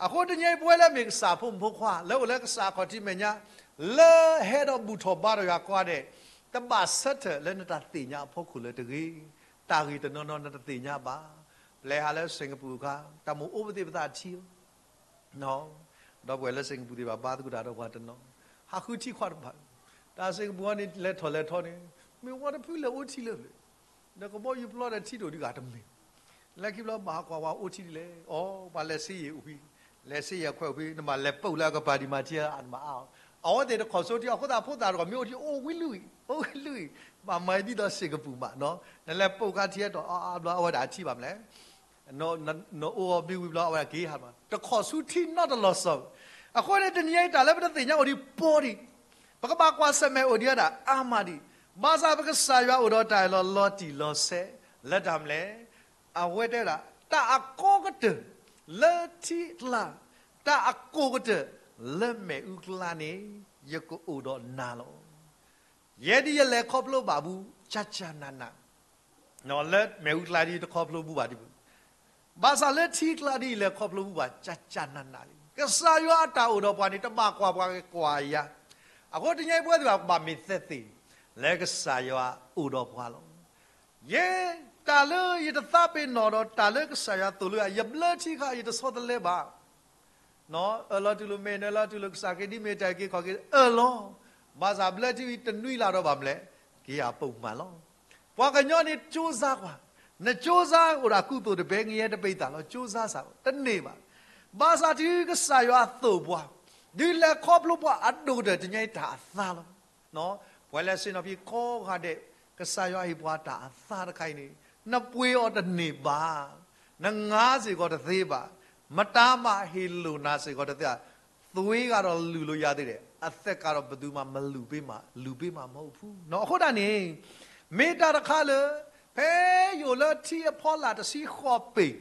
အဃိတနံၤညါအံၤ ပဝဲလၢမ့ၢ်ကစၢ်ဖိမုၣ်ဖိခွါ လၢအိၣ်လၢကစၢ်အခီၣ်ထံးမဲာ်ညါ, လၢဟဲဒီးဘူၣ်ထီၣ်ဘါထီၣ်ယွၤကိးဂၤဒဲး, တဘၣ်ဆၢထၢၣ်လၢနတၢ်သ့ၣ်ညါအဖီခိၣ်လၢၤတဂ့ၤ. တၢ်ဂ့ၢ်တနီၤနီၤနတသ့ၣ်ညါဘၣ်. ပျဲဟးလၢစ့ၣ်ကပူၤအခါ တၢ်မိၣ်အိၣ်ပသ့ၣ်ပသးထံလီၤ. ဒီပုၢ်ဝဲၢ်လၢစ့ၣ်ကပူၤသ့ၣ်တဖၣ် ဘါသကိးတၢ်ဒီးပှၤတနီၤ, ဟးဃုထံခွါတဖၣ်, တၢ်စ့ၣ်ကပူၤအံၤန့ၣ် လဲၤထီၣ်လဲၤထီန့ၣ် မ့ၢ်ဝဲတဖုလဲၤအိၣ်ထံလၢပျၢၤ, ဒီးကဘီယူၤပျီဒီးထံဒိၣ်ဒုးဂၤတမ့ၢ်, လၢခံဘျီဘၣ်ကွၢ်ဝဲအိၣ်ထံဒ်လဲၣ်, အိ ပှၤလဲၤစ့ယဲၢ်အိၣ်ဖဲ, လဲၤစ့ယဲၢ်ခွဲးအိၣ်ဖဲ, နဘၣ်လဲၤပိာ်လၢအကပၤဒံးမၤထံအါနဘၣ်အါ, အဝဲသ့ၣ်တခီၣ်ဆိထံ အဃိသတးဖိသၣ်တဂီၢ်မ့ၢ်အိၣ်ထံအိၣ်ဝံၤလွံၢ်ဂံၢ်, အိၣ်ဝံၤလွံၢ်ဂံၢ်, ဘၣ်မၤဒ်သိးစ့ၢ်ကပူၤမးနီၤ, နလဲၤပိာ်ခါထံအတီၢ်အါအါဘျီအဝဲဒၣ်အထံဘၣ်မလဲၣ် နအိၣ်အီၤဘ့ၣ်ဝံၤဘျီ အဝဲဒၣ်က့ၤဟးမး တခီၣ်ဆူထံနီတလီၤစီၤ, အဃိန့ၣ် တနံၤညါအံၤတၢ်လၢပတသ့ၣ်ညါအိၣ်ဒံးပီဒံး, ပကဘၣ်ကွၢ်ဆၢၣ်မဲာ်အိၣ်ဒံးဝဲဒၣ်အါမးဒံး, ဘၣ်ဆၣ်ပကစၢ်ယွၤအိၣ်ဒီးတၢ်အၢၣ်လီၤလီၤတံၢ်လီၤဆဲး, လၢတၢ်မလဲၣ်, အဝဲတဲဝဲဒၣ် တၢ်အကိးကတၢၢ်လၢထံအကျါ, တၢ်အကိးကတၢၢ်လၢမ့ၣ်အူကျါန့ၣ် ယကအိၣ်ဒီးနၤလီၤ. ယဲဒ်ယလဲၤခီဖျိဘၣ်ဘူး ကၠၢ်ကၠၢ်နးနး လၢမ့ၣ်အူကျါဒ်တခီဖျိဘူးဘၣ်ဒံးဘၣ်, ဘၣ်ဆၣ်လၢထံကျါဒ်ယလဲၤခီဖျိဘူးဘၣ် ကၠၢ်ကၠၢ်နးနးလံ. ကစၢ်ယွၤအတၢ်အိၣ်ဒီးပှၤန့ၣ် တဘၣ်ကွၢ်ပှၤကကွၢ်ယၤ, အဃိတနံၤညါအံၤပဝဲသ့ၣ်တဖၣ်ကဘၣ်မ့ၢ်သ့ၣ်သ့ၣ် လၢကစၢ်ယွၤအိၣ်ဒီးပှၤလီၤ. ယဲ တၢ်လၢယတသးပ့ၤနီၣ်ဒီးတၢ်လၢကစၢ်ယွၤသိၣ်လိယၤ ယဘျၢထံခါ ယတဆီတလဲဘၣ် အၢၣ်လီၤတူၢ်လိာ်မ့ၢ်နၢၤလီၤတူၢ်လိာ်ကစၢ်က့ၤဒ်မ့ၢ်တၢ်အုၣ်က့ၤခီၣ်က့ၤအၢၣ်လီၤ, ဘၣ်ဆၣ်ဘျၢထံဝံၤတနွံလၢ်ဒီးဘၣ်မလဲၣ်, က့ၤအပိာ်မးလီၤ. ပှၤကညီန့ၣ်ကၠိစါကွၢ်, နကၠိစါအိၣ်ဒၣ်ကူသိၣ်တဘဲ ငရဲပံသးလီၤ ကၠိစါစးတန့ၢ်ဘၣ်, ဘၣ်ဆၣ်တုၤကစၢ်ယွၤသိၣ်ပှၤ, ဒုးလဲၤခီဖျိပှၤအဒိၣ်ကတၢၢ်တနံၤညါအံၤတၢ်အသါလီၤ. ပှၤလဲၤဆ့ၣ်နီၤဖံးကိးဂၤဒဲး, ကစၢ်ယွၤဟ့ၣ်ပှၤတၢ်အသါတခါအံၤန့ၣ်, နပှ့ၤအီၤတန့ၢ်ဘၣ်, နငါစ့ၢ်ကီးတသ့ဘၣ်, မတၤမးဟ့ၣ်လိာ်နၤစ့ၢ်ကီးတသ့ဘၣ်, သွ့ကဒီးလုၢ်လိာ်ယၤသ့ၣ်ဒဲး, အသက်ကဒီးပသူမးမလုၢ်ပ့မး, လုၢ်ပ့မးမဟိၣ်ဖူနီၤ. အဃိဒၣ်န့ၣ်, မ့ၢ်တၢ်တခါလၢ ဖဲယအိၣ်လၢထံအဖီလာ်တဆံဃိးပ့ၤ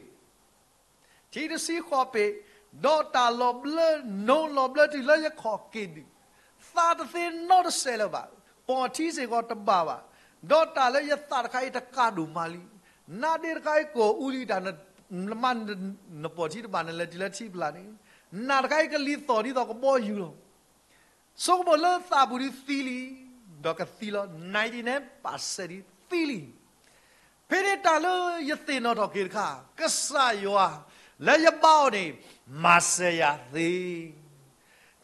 ထံတဆံဃိးပ့ၤ, ဒီးတၢ်လီၤဘျၢ နိလီၤဘျၢတုၤလၢယခီၣ်က့ၤဒုး, သးတသ့နီတစဲးလၢၤဘၣ်, ပီၢ်ထံစ့ၢ်ကီးတဘၣ်ဘၣ်, ဒီးတၢ်လၢယသးတခါအံၤတကးဒိၣ်မးလံ. နါဒ့တခါအံၤကိၢ်အူလံတၢ်, နမါ နပီၢ်ထံတဘၣ် နလဲၤတုၤလၢထံပျၢ်န့ၣ်, နၢ်တခါအံၤကလံၤသီၣ်ဒ်သိးကဘီယူၤလီၤ. ဆိကမိၣ်လၢသးပူၤဒုးသံလံ, ဒီးကသံလီၤ ninety nine percent ဒ်သံလံ. ဖဲန့ၣ်တၢ်လၢယသ့ၣ်နီၣ်ထီၣ်က့ၤတခါ, ကစၢ်ယွၤလၢယဘါအီၤန့ၣ် မၤစၢၤယၤသ့.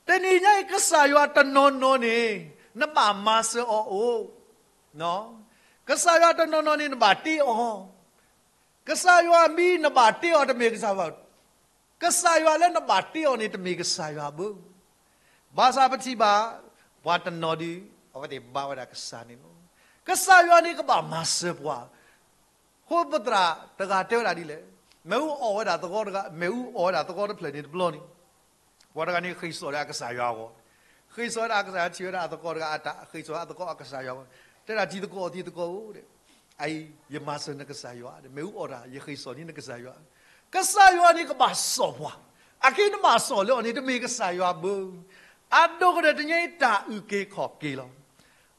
တနံၤညါအံၤ ကစၢ်ယွၤတနီၤနီၤန့ၣ် နဘၣ်မၤစၢၤအီၤအိၣ်, ကစၢ်ယွၤတနီၤနီၤန့ၣ် နဘၣ်တ့အီၤ, ကစၢ်ယွၤမ့ၢ်နဘၣ်တ့အီၤတမ့ၢ်ကစၢ်ယွၤ ကစၢ်ယွၤလၢနဘၣ်တ့အီၤန့ၣ် တမ့ၢ်ကစၢ်ယွၤဘၣ်. ဘၣ်ဆၣ်ပထံၣ်ဘၣ် ပှၤတနီၤဒုး အဝဲသ့ၣ်ဘါဝဲဒၣ်ကစၢ်န့ၣ်လီၤ. ကစၢ်ယွၤန့ၣ်ကဘၣ်မၤစၢၤပှၤ, ဃိပသရၣ်တဂၤတဲဝဲဒၣ်ဒ်လဲၣ်, မ့ၣ်အူအီၣ်ဝဲဒၣ်သကိးတဂၤ, မ့ၣ်အူအီၣ်ဝဲဒၣ်သကိးတဖျၢၣ်န့ၣ်တဘျီန့ၣ် ပှၤတဂၤန့ၣ်ဃ့ၢ်စိာ်ဒီးအကစၢ်ယွၤအဂီၢ်, ဃ့ၢ်စိာ်ဝဲဒၣ်အကစၢ်ယွၤ ထံၣ်ဝဲဒၣ်အသကိးတဂၤအတၢ် ဃ့ၢ်စိာ်ဝဲအသကိးအကစၢ်ယွၤအဂီၢ်, တဲဒၣ်တံၤသကိး တံၤသကိးဧၢ, အအံၤ ယမၤစၢၤနကစၢ်ယွၤ, မ့ၣ်အူအီၣ်တၢ် ယဃ့ၢ်စိာ်န့ၢ်နကစၢ်ယွၤ, ကစၢ်ယွၤန့ၣ်ကဘၣ်စိာ်ပှၤ, အခဲနဘၣ်စိာ်လၢအီၤန့ၣ် တမ့ၢ်ကစၢ်ယွၤဘၣ်. အဒိၣ်ကတၢၢ်တနံၤညါအံၤတၢ်အုၣ်က့ၤခီၣ်က့ၤလီၤ.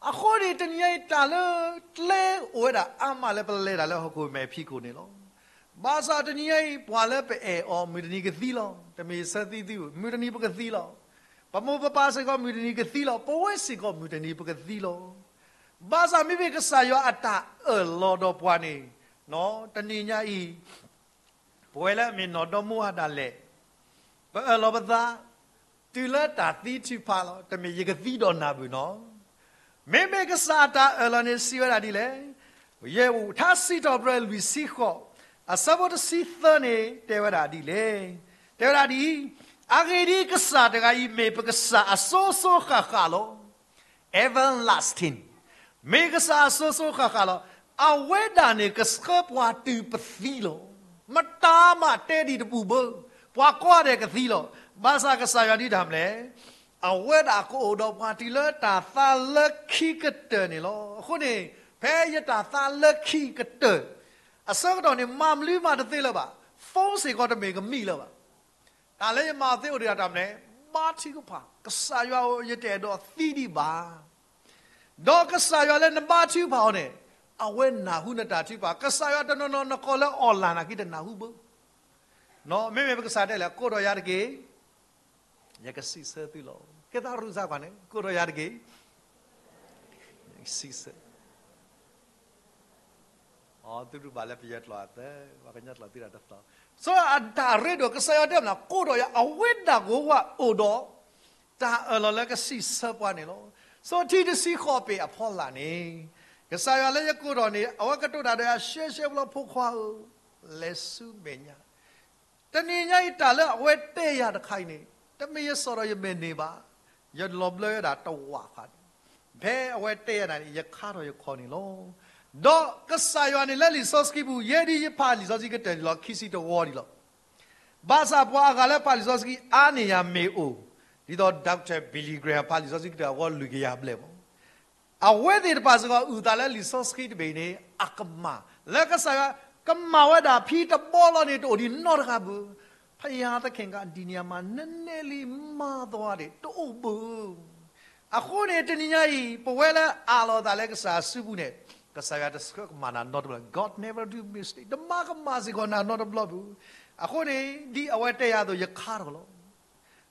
အဃိန့ၣ် တနံၤညါအံၤတၢ်လၢကျဲအိၣ်ဝဲဒၣ်အါမးလၢပလဲၤတၢ်လၢဟီၣ်ခိၣ်မဲာ်ဖံးခိၣ်န့ၣ်လီၤ. ဘၣ်ဆၣ်တနံၤညါအံၤ ပှၤလၢပအဲၣ်အီၤ မုၢ်တနံၤကသံလီၤ. တမ့ၢ်ဆၢသံသံ, မုၢ်တနံၤပကသံလီၤ. ပမိၢ်ပပၢ်စ့ၢ်ကီး မုၢ်တနံၤကသံလီၤ. ပဝဲစ့ၢ်ကီး မုၢ်တနံၤပကသံလီၤ. ဘၣ်ဆၣ်မ့မ့ၢ်ကစၢ်ယွၤအတၢ်အၢၣ်လီၤဒီးပှၤန့ၣ်, တနံၤညါအံၤ ပဝဲလၢအမ့ၢ်နီၢ်ဒီမါဝၤဒၣ်လဲာ်, ပအၢၣ်လီၤပသး တုၤလၢတၢ်သံထုးဖးလီၤ. တမ့ၢ်ယကသံဒီးနၤဘၣ်နီၤ. မ့မ့ၢ်ကစၢ်အတၢ်အၢၣ်လီၤန့ၣ်စံးဝဲဒၣ်ဒ်လဲၣ်, ယဲၢ်ထါစံးထီၣ်ပတြၢၤလွံၢ်ဆံဃိး, အဆၢဖိတဆံသၢန့ၣ် တဲဝဲဒၣ်ဒ်လဲၣ်. တဲဝဲဒၣ်ဒ်အံၤ, အဂ့ၢ်ဒ်အံၤ, ကစၢ်တဂၤအံၤ မ့ၢ်ပကစၢ်အစိၤစိၤဃၣ်ဃၣ်လီၤ. Everlasting, မ့ၢ်ကစၢ်အစိၤစိၤဃၣ်ဃၣ်လီၤ. အဝဲဒၣ်န့ၣ်ကဆှၢပှၤတုၤပသံလီၤ. မတၤမးတဲဒံးတပူၤဘၣ်, ပှၤကိးဂၤဒဲးကသံလီၤ. ဘၣ်ဆၣ်ကစၢ်ယွၤဒုးတၢ်မနုၤလဲၣ်, အဝဲဒၣ်ကအိၣ်ဒီးပှၤတုၤလၢတၢ်သါလၢခံကတၢၢ်န့ၣ်လီၤ. အဃိန့ၣ်, ဖဲယတၢ်သါလၢခံကတၢၢ် အဆၢကတီၢ်န့ၣ် မၤမနုၤမးတသ့လၢၤဘၣ်, phone စ့ၢ်ကီးတမ့ၢ်ကမံလၢၤဘၣ်. တၢ်လၢယမၤသ့အိၣ်ဒံးတၢ်မနုၤလဲၣ်, ဘါထုကဖၣ်, ကစၢ်ယွၤဧၢ, ယတအဲၣ်ဒိးသံဒံးဘၣ်. ဒီးကစၢ်ယွၤလၢနဘါထုကဖၣ်အီၤန့ၣ်, အဝဲနၢ်ဟူနတၢ်ထုကဖၣ်, ကစၢ်ယွၤတနီၤနီၤနကိးလၢ online နာ်က့တနၢ်ဟူဘၣ်. မ့မ့ၢ်ပကစၢ်တဲလဲၣ်, ကိးဒီးယၤတက့ၢ်, ယကစံးဆၢသုလီၤ. ကဲသးရူးစါကွၢ်န့ၣ်, ကိးဒီးယၤတက့ၢ်, ယကစံးဆၢ အသုရူးဘၣ်လၢပယဲၢ်ကျိာ်အသၢ, ပှၤကညီကျိာ်သံတၢ်တသီ, ဆိအတၢ်ရ့ဒိၣ် ကစၢ်ယွၤတဲမနုၤ, ကိးဒီးယၤ, အဝဲဒၣ်ကဝဲအိၣ်ဒီး တၢ်အၢၣ်လီၤလၢကစံးဆၢပှၤန့ၣ်လီၤ. ဆိထံတဆံဃိးပ့ၤအဖီလာ်န့ၣ် ကစၢ်ယွၤလၢယကိးထီၣ်န့ၣ် အဝဲကတိၤတၢ်ဒီးယၤ ရှဲရှဲပျီဖိခွါဧၢ, လဲၤဆူမဲာ်ညါ. တနံၤညါအံၤတၢ်လၢအဝဲတဲယၤတခါအံၤန့ၣ် တမ့ၢ်ယစိာ်ဒီးယမဲာ်န့ၣ်ဘၣ်. ယလီၤဘျၢဝဲဒၣ်တဝာ်ဃီန့ၣ်, ဖဲအဝဲတဲယၤန့ၣ် ယခါထီၣ်ယခီၣ်န့ၣ်လီၤ. ဒီးကစၢ်ယွၤန့ၣ်လၢလံာ်စီဆှံပူၤ ယဲဒၣ်ယဖးလံာ်စီဆှံကတၢၢ်န့ၣ်လီၤ ခံဆံတဝီဒံးလီၤ. ဘၣ်ဆၣ်ပှၤအဂၤလၢဖးလံာ်စီဆှံအါန့ၢ်ယၤမ့ၢ်အိၣ်, ဒ်သိး Doctor Billy Graham ဖးလံာ်စီဆှံကတၢၢ်အဂီၢ်လွံၢ်ကယၤဘျဲၣ်မး, အဝဲသ့ၣ်တဖၣ်စ့ၢ်ကီး အုၣ်သးလၢလံာ်စီဆှံတဘ့ၣ်န့ၣ် အကမၣ်, လၢကစၢ်ယွၤကမၣ်ဝဲဒၣ်ဖံတဘီလီၤန့ၣ် တအိၣ်ဒံးနီတဂၤဘၣ်. ဖယၤသခင်က ဒ်န့ၣ်အမး နနဲၣ်လံမၤသီဒံး တအိၣ်ဘၣ်. အဃိန့ၣ် တနံၤညါအံၤ ပဝဲလၢအးလီၤသးလၢကစၢ်စုပူၤန့ၣ် ကစၢ်ယွၤတဆှၢကမၣ်နၤနီတဘျီ, God never do mistake, တမၤကမၣ်စ့ၢ်ကီးနၤနီတဘျီဘၣ်. အဃိန့ၣ် ဒ်အဝဲတဲယၤအသိး ယခါထီၣ်လီၤ.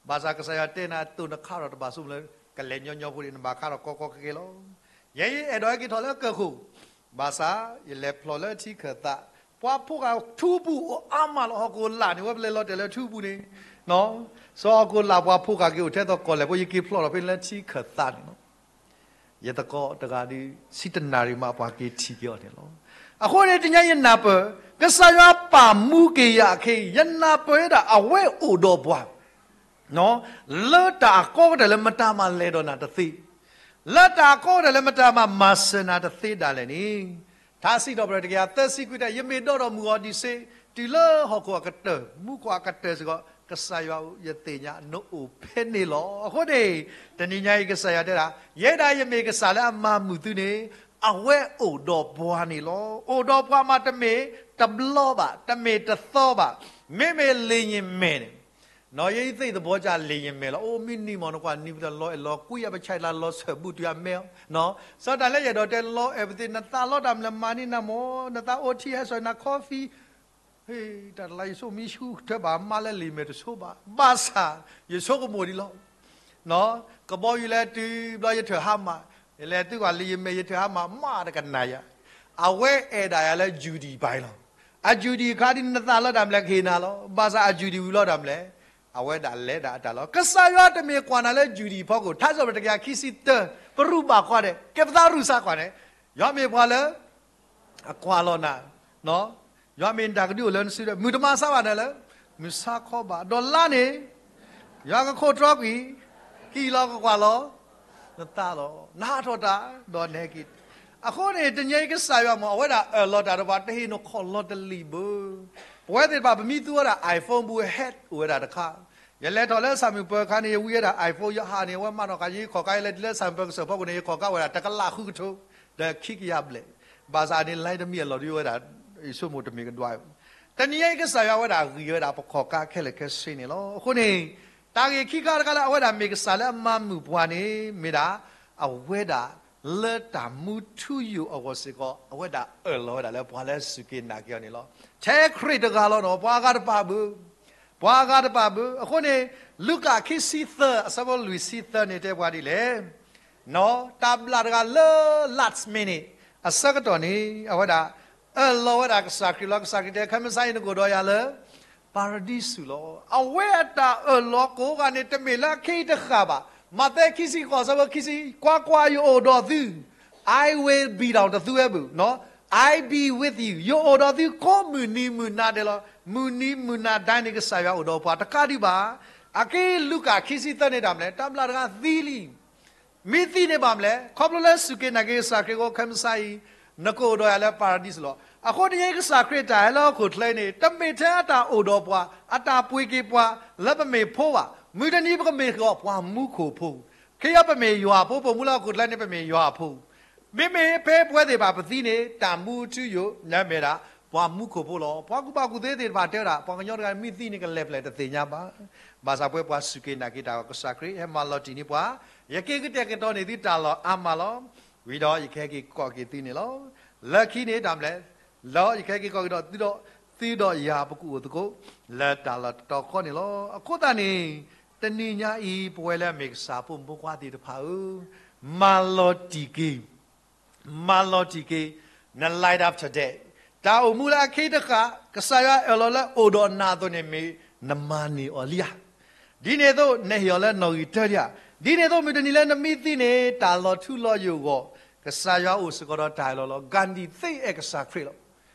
ဘၣ်ဆၣ်ကစၢ်ယွၤတဲနၤ တိၢ်နခါထီၣ်တဘၣ်ဆိကမိၣ်လၢ ကလဲၤညီညီဖိဒံး နဘၣ်ခါထီၣ်ကီကီခဲခဲလီၤ. ယဲယအဲၣ်ဒိးဟဲက့ၤထီၣ်လၢကၢၢ်ခိၣ်, ဘၣ်ဆၣ် ယလဲၤဖျိးလၢထံခၢၣ်သး, ပှၤဖိဃာ်ထူပူၤအိၣ်အါမးလီၤ. ဟီၣ်ခိၣ်လာ်န့ၣ် ဝဲပလဲၤလီၤတဲာ်လၢထူပူၤန့ၣ်, စီၤဟီၣ်ခိၣ်လာ်ပှၤဖိဃာ်က့ၤအိၣ်ထဲသိးကီၢ်လဲၣ်ဖိ ယက့ၤဖျိးထီၣ်ဖဲန့ၣ်လၢထံခၢၣ်သးန့ၣ်လီၤ. ယသကိးတဂၤဒီး ဆံတနၣ်ရံၣ်မး ပှၤက့ၤထံၣ်က့ၤအီၤန့ၣ်လီၤ. အဃိန့ၣ် တနံၤညါယနၢ်ပၢၢ် ကစၢ်ယွၤပာ်မူက့ၤယၤအခဲအံၤ ယနၢ်ပၢၢ်ဝဲဒၣ်အဝဲအိၣ်ဒီးပှၤ လၢတၢ်အကီကတၢၢ်လၢမတၤမးလဲၤဒီးနၤတသ့, လၢတၢ်အကီကတၢၢ်လၢမတၤမးမၤစၢၤနၤတသ့ဒၣ်လဲာ်န့ၣ်, ထါစံးထီၣ်ပတြၢၤတကယၤသၢဆံခွံတဲ ယမ့ၢ်ဒီဒီးမုၢ်ဂီၤဒံးစ့, တုၤလၢဟီၣ်ခိၣ်အကတၢၢ် မူခိၣ်အကတၢၢ်စ့ၢ်ကီး ကစၢ်ယွၤဧၢ ယသ့ၣ်ညါ နအိၣ်ဖဲန့ၣ်လီၤ. အဃိန့ၣ် တနံၤညါအံၤကစၢ်ယွၤတဲဒၣ် ယဲဒၣ်ယမ့ၢ်ကစၢ်လၢအမၤမုာ်သုန့ၣ် အဝဲအိၣ်ဒီးပှၤန့ၣ်လီၤ. အိၣ်ဒီးပှၤမးတမ့ၢ်တဘျီဘၣ်, တမ့ၢ်တသီဘၣ်, မ့မ့ၢ်လေယာဉ်မယ်န့ၣ် နော်, ယသ့ၣ်သဘီက လေယာဉ်မယ်လီၤ. အိၣ်မ့ၢ်နံၤမး နကွၢ်နံၤပတလီၤအဲၣ်လီၤကွံ အပဆဲးလၢလီၤဆၢၣ်ဘူးတုၤအမဲအီၤ, စီၤတၢ်လၢယအဲၣ်ဒိးတဲလီၤအဲၣ်ပသ့ၣ် နသးလီတၢ်မနုၤလဲၣ် မၤန့ၢ်နၤမး, နသးအိၣ်ထံဟဲစၢၤနၤ coffee, ဟ့ၣ်, တၢ်တလါယဆိကမိၣ်မံဆူၣ်ထွဲဘၣ် မါလၢလေယာဉ်မယ်တဆိဘၣ်, ဘၣ်ဆၣ် ယဆိကမိၣ်ဒံးလီၤ. ကဘီယူၤလဲၤတုၤဘျီယထၢၣ်ဟါမၢ်, ယလဲၤသုကွၢ်လေယာဉ်မယ် ယထၢၣ်ဟါမၢ် မးတကနၣ်ယၤ, အဝဲအဲၣ်ဒၣ်ယၤလၢ Judy ပၤအံၤလီၤ. အ Judy အခါဒ်န့ၣ် နသးလီတၢ်မနုၤလဲၣ် ကဟ့ၣ်နၤလီၤ. ဘၣ်ဆၣ်အ Judy ဝံၤလီၤတၢ်မနုၤလဲၣ်, အဝဲဒၣ်လဲၤဒၣ်အတၢ်လီၤ. ကစၢ်ယွၤတမ့ၢ်ကွၢ်နၤလၢ Judy ဖီခိၣ်, ထါစံးထီၣ်ပတြၢၤတကယၤခံဆံတၢ, ပရူးဘၣ်ကွၢ်ဒဲး, ကဲပသးရူးစးကွၢ်န့ၣ်, ယွၤမ့ၢ်ပှၤလၢ အကွၢ်လီၤနၤ, ယွၤမ့ၢ်နတၢ်ကဒုအိၣ်လၢနစုဒီး မုၢ်တမၤဆါဘၣ်နၤလၢ မုၢ်ဆါခီဘၣ်, ဒီးလါန့ၣ် ယွၤကခိးတြီကွံာ် ကံၢ်လီၤကကွၢ်လီၤ နသးလီၤ. နဟးထီၣ်တၢ် ဒီးနဟဲက့ၤ. အဃိန့ၣ် တနံၤအံၤကစၢ်ယွၤမ့ၢ် အဝဲဒၣ်အၢၣ်လီၤတၢ်ဒီးပှၤ တဟ့ၣ်နခီၣ်လီၤတလံာ်ဘၣ်. ပဝဲသ့ၣ်တဖၣ် ပမ့ၢ်သူဝဲဒၣ် iPhone ဘူး head အိၣ်ဝဲဒၣ်တခါ, ယလဲၤထီၣ်လၢ Sainsbury အခါန့ၣ် ယဝံဝဲဒၣ် iPhone ယဟးန့ၣ် အဝဲမၤထီၣ်ဃာ်ယခီၣ်ကါ ယလဲၤတုၤလၢ Sainsbury ကစၢၢ်ဖီခိၣ်န့ၣ် ယခီၣ်ကါဝဲဒၣ် တကလးဃုကထိ ဒီးခံကယၤဘျဲၣ်, ဘၣ်ဆၣ်န့ၣ် လါတမံၤအလီၢ်ဒ်ဝဲဒၣ် ယဆိကမိၣ်တမ့ၢ်ကဒွး, တနံၤအံၤကစၢ်ယွၤဝဲဒၣ်ဂံၢ်ဝဲဒၣ်ပခီၣ်ကါခဲလၢာ်ခဲဆ့န့ၣ်လီၤ. အဃိန့ၣ် တၢ်ဂ့ၢ်ခံခါတခါလၢအဝဲဒၣ်မ့ၢ်ကစၢ်လၢအမၤမုာ်ပှၤန့ၣ် မ့ၢ်ဒၣ် အဝဲဒၣ်လၢတၢ်မူထူယိာ်အဂီၢ်စ့ၢ်ကီး အဝဲဒၣ်အၢၣ်လီၤဝဲဒၣ်လၢပှၤလၢစူၢ်က့ၤနာ်က့ၤအီၤန့ၣ်လီၤ. ထဲခရံာ်တဂၤလီၤနီၤ, ပှၤအဂၤတပာ်ဘၣ်, ပှၤအဂၤတပာ်ဘၣ်. အဃိန့ၣ် လူၤကၣ်ခံဆံသၢ အဆၢဖိလွံၢ်ဆံသၢန့ၣ်တဲပှၤဒ်လဲၣ် တၢ်ဘျၣ်တဂၤလၢ last minute အဆၢကတီၢ်န့ၣ် အဝဲဒၣ်အၢၣ်လီၤဝဲဒၣ်ကစၢ်ခရံာ်လီၤ. ကစၢ်ခရံာ်တဲ ခဲမုၢ်ဆါအံၤနကအိၣ်ဒီးယၤလၢ ပၤရဒံစူၤလီၤ. အဝဲအတၢ်အၢၣ်လီၤကိးဂၤန့ၣ် တမ့ၢ်လၢအခံတဃၣ်ဘၣ်. မးသဲခံဆံဃိး အဆၢဖိခံဆံ, ကွၢ်ကွၢ်, ယအိၣ်ဒီးသု, I will be ဒီးတသူဝဲဘၣ်, I be with you, ယအိၣ်ဒီးသုကိးမုၢ်နံၤမုၢ်နၤဒဲးလီၤ. မုၢ်နံၤမုၢ်နၤဒဲးန့ၣ် ကစၢ်ယွၤအိၣ်ဒီးပှၤတကးဒံးဘၣ်. အက့ၢ်လူၤကၣ်ခံဆံသၢန့ၣ်တၢ်မနုၤလဲၣ်, တၢ်ဘျၣ်တဂၤသံလံ မ့ၢ်သံန့ၣ်ဘၣ်မနုၤလဲၣ်, ခီဖျိလၢစူၢ်က့ၤနာ်က့ၤကစၢ်ခရံာ်အဃိ ခဲမုၢ်ဆါအံၤ နကအိၣ်ဒီးယၤလၢပၤရဒံစူၤလီၤ. အဃိတနံၤအံၤကစၢ်ခရံာ်တၢ်ဟဲလၢဟီၣ်ခိၣ်ချၢအံၤန့ၣ် တမ့ၢ်ထဲအတၢ်အိၣ်ဒီးပှၤ, အတၢ်ပှ့ၤက့ၤပှၤလၢပမ့ၢ်ဖိဘၣ်. မုၢ်တနံၤပကမ့ၢ်က့ၤပှၤမူခိၣ်ဖိ, ခ့ယီပမ့ၢ်ယွၤအဖိ, ပအိၣ်မူလၢဟီၣ်ခိၣ်ချၢန့ၣ် ပမ့ၢ်ယွၤအဖိ မ့မ့ၢ်ဖဲပဝဲသ့ၣ်တဖၣ်ပသံန့ၣ် တၢ်မူထူယိာ်လၢအမ့ၢ်ဒၣ် ပှၤမူခိၣ်ဖိလီၤ. ပှၤကူၣ်ဘၣ်ကူၣ်သ့သ့ၣ်တဖၣ်တဲဝဲဒၣ် ပှၤကညီတဂၤမ့ၢ်သံန့ၣ် ကလဲၤဖျဲၣ်တသ့ၣ်ညါဘၣ်. ဘၣ်ဆၣ်ပဝဲပှၤစူၢ်က့ၤနာ်က့ၤတၢ်အဂီၢ် ကစၢ်ခရံာ်ဟဲမၤလီၤတံၢ်န့ၢ်ပှၤ, ယက့ၤကတဲာ်ကတီၤန့ၢ်သုတၢ်လီၢ်အါမးလီၤ. ဝံၤဒီးယကဟဲက့ၤကိးက့ၤသုန့ၣ်လီၤ. လၢခံန့ၣ်တၢ်မနုၤလဲၣ်, ဒီးယကဟဲက့ၤကိးက့ၤဒီးသုဒီး, သုဒီးယၤပကအိၣ်သကိး လၢတၢ်လီၢ်တတီၤဃီန့ၣ်လီၤ. အဃိသတးန့ၣ် တနံၤညါအံၤ ပဝဲလၢအမ့ၢ်ကစၢ်ဖိမုၣ်ဖိခွါသ့ၣ်တဖၣ်ဧၢ, မၤလီၤတံၢ်က့ၤ မၤလီၤတံၢ်က့ၤ န life after death, တၢ်အိၣ်မူလၢအခံတဃၣ်, ကစၢ်ယွၤအၢၣ်လီၤလၢအိၣ်ဒီးနၤအသိးန့ၣ်မ့ၢ် နမၤန့ၢ်အီၤလံဧါ. ဒ်န့ၣ်အသိး နဟ့ၣ်အီၤလၢနီၣ်ဂံၢ်တၢလံဧါ. ဒ်န့ၣ်အသိး မုၢ်တနံၤလၢနမ့ၢ်သံန့ၣ် တၢ်လီၤထူလီၤယိာ်အဂီၢ် ကစၢ်ယွၤအိၣ်စ့ၢ်ကီးဒီးတၢ်အၢၣ်လီၤလီၤ. ဂၤဒံၣ်သ့အဲၣ်ကစၢ်ခရံာ်လီၤ.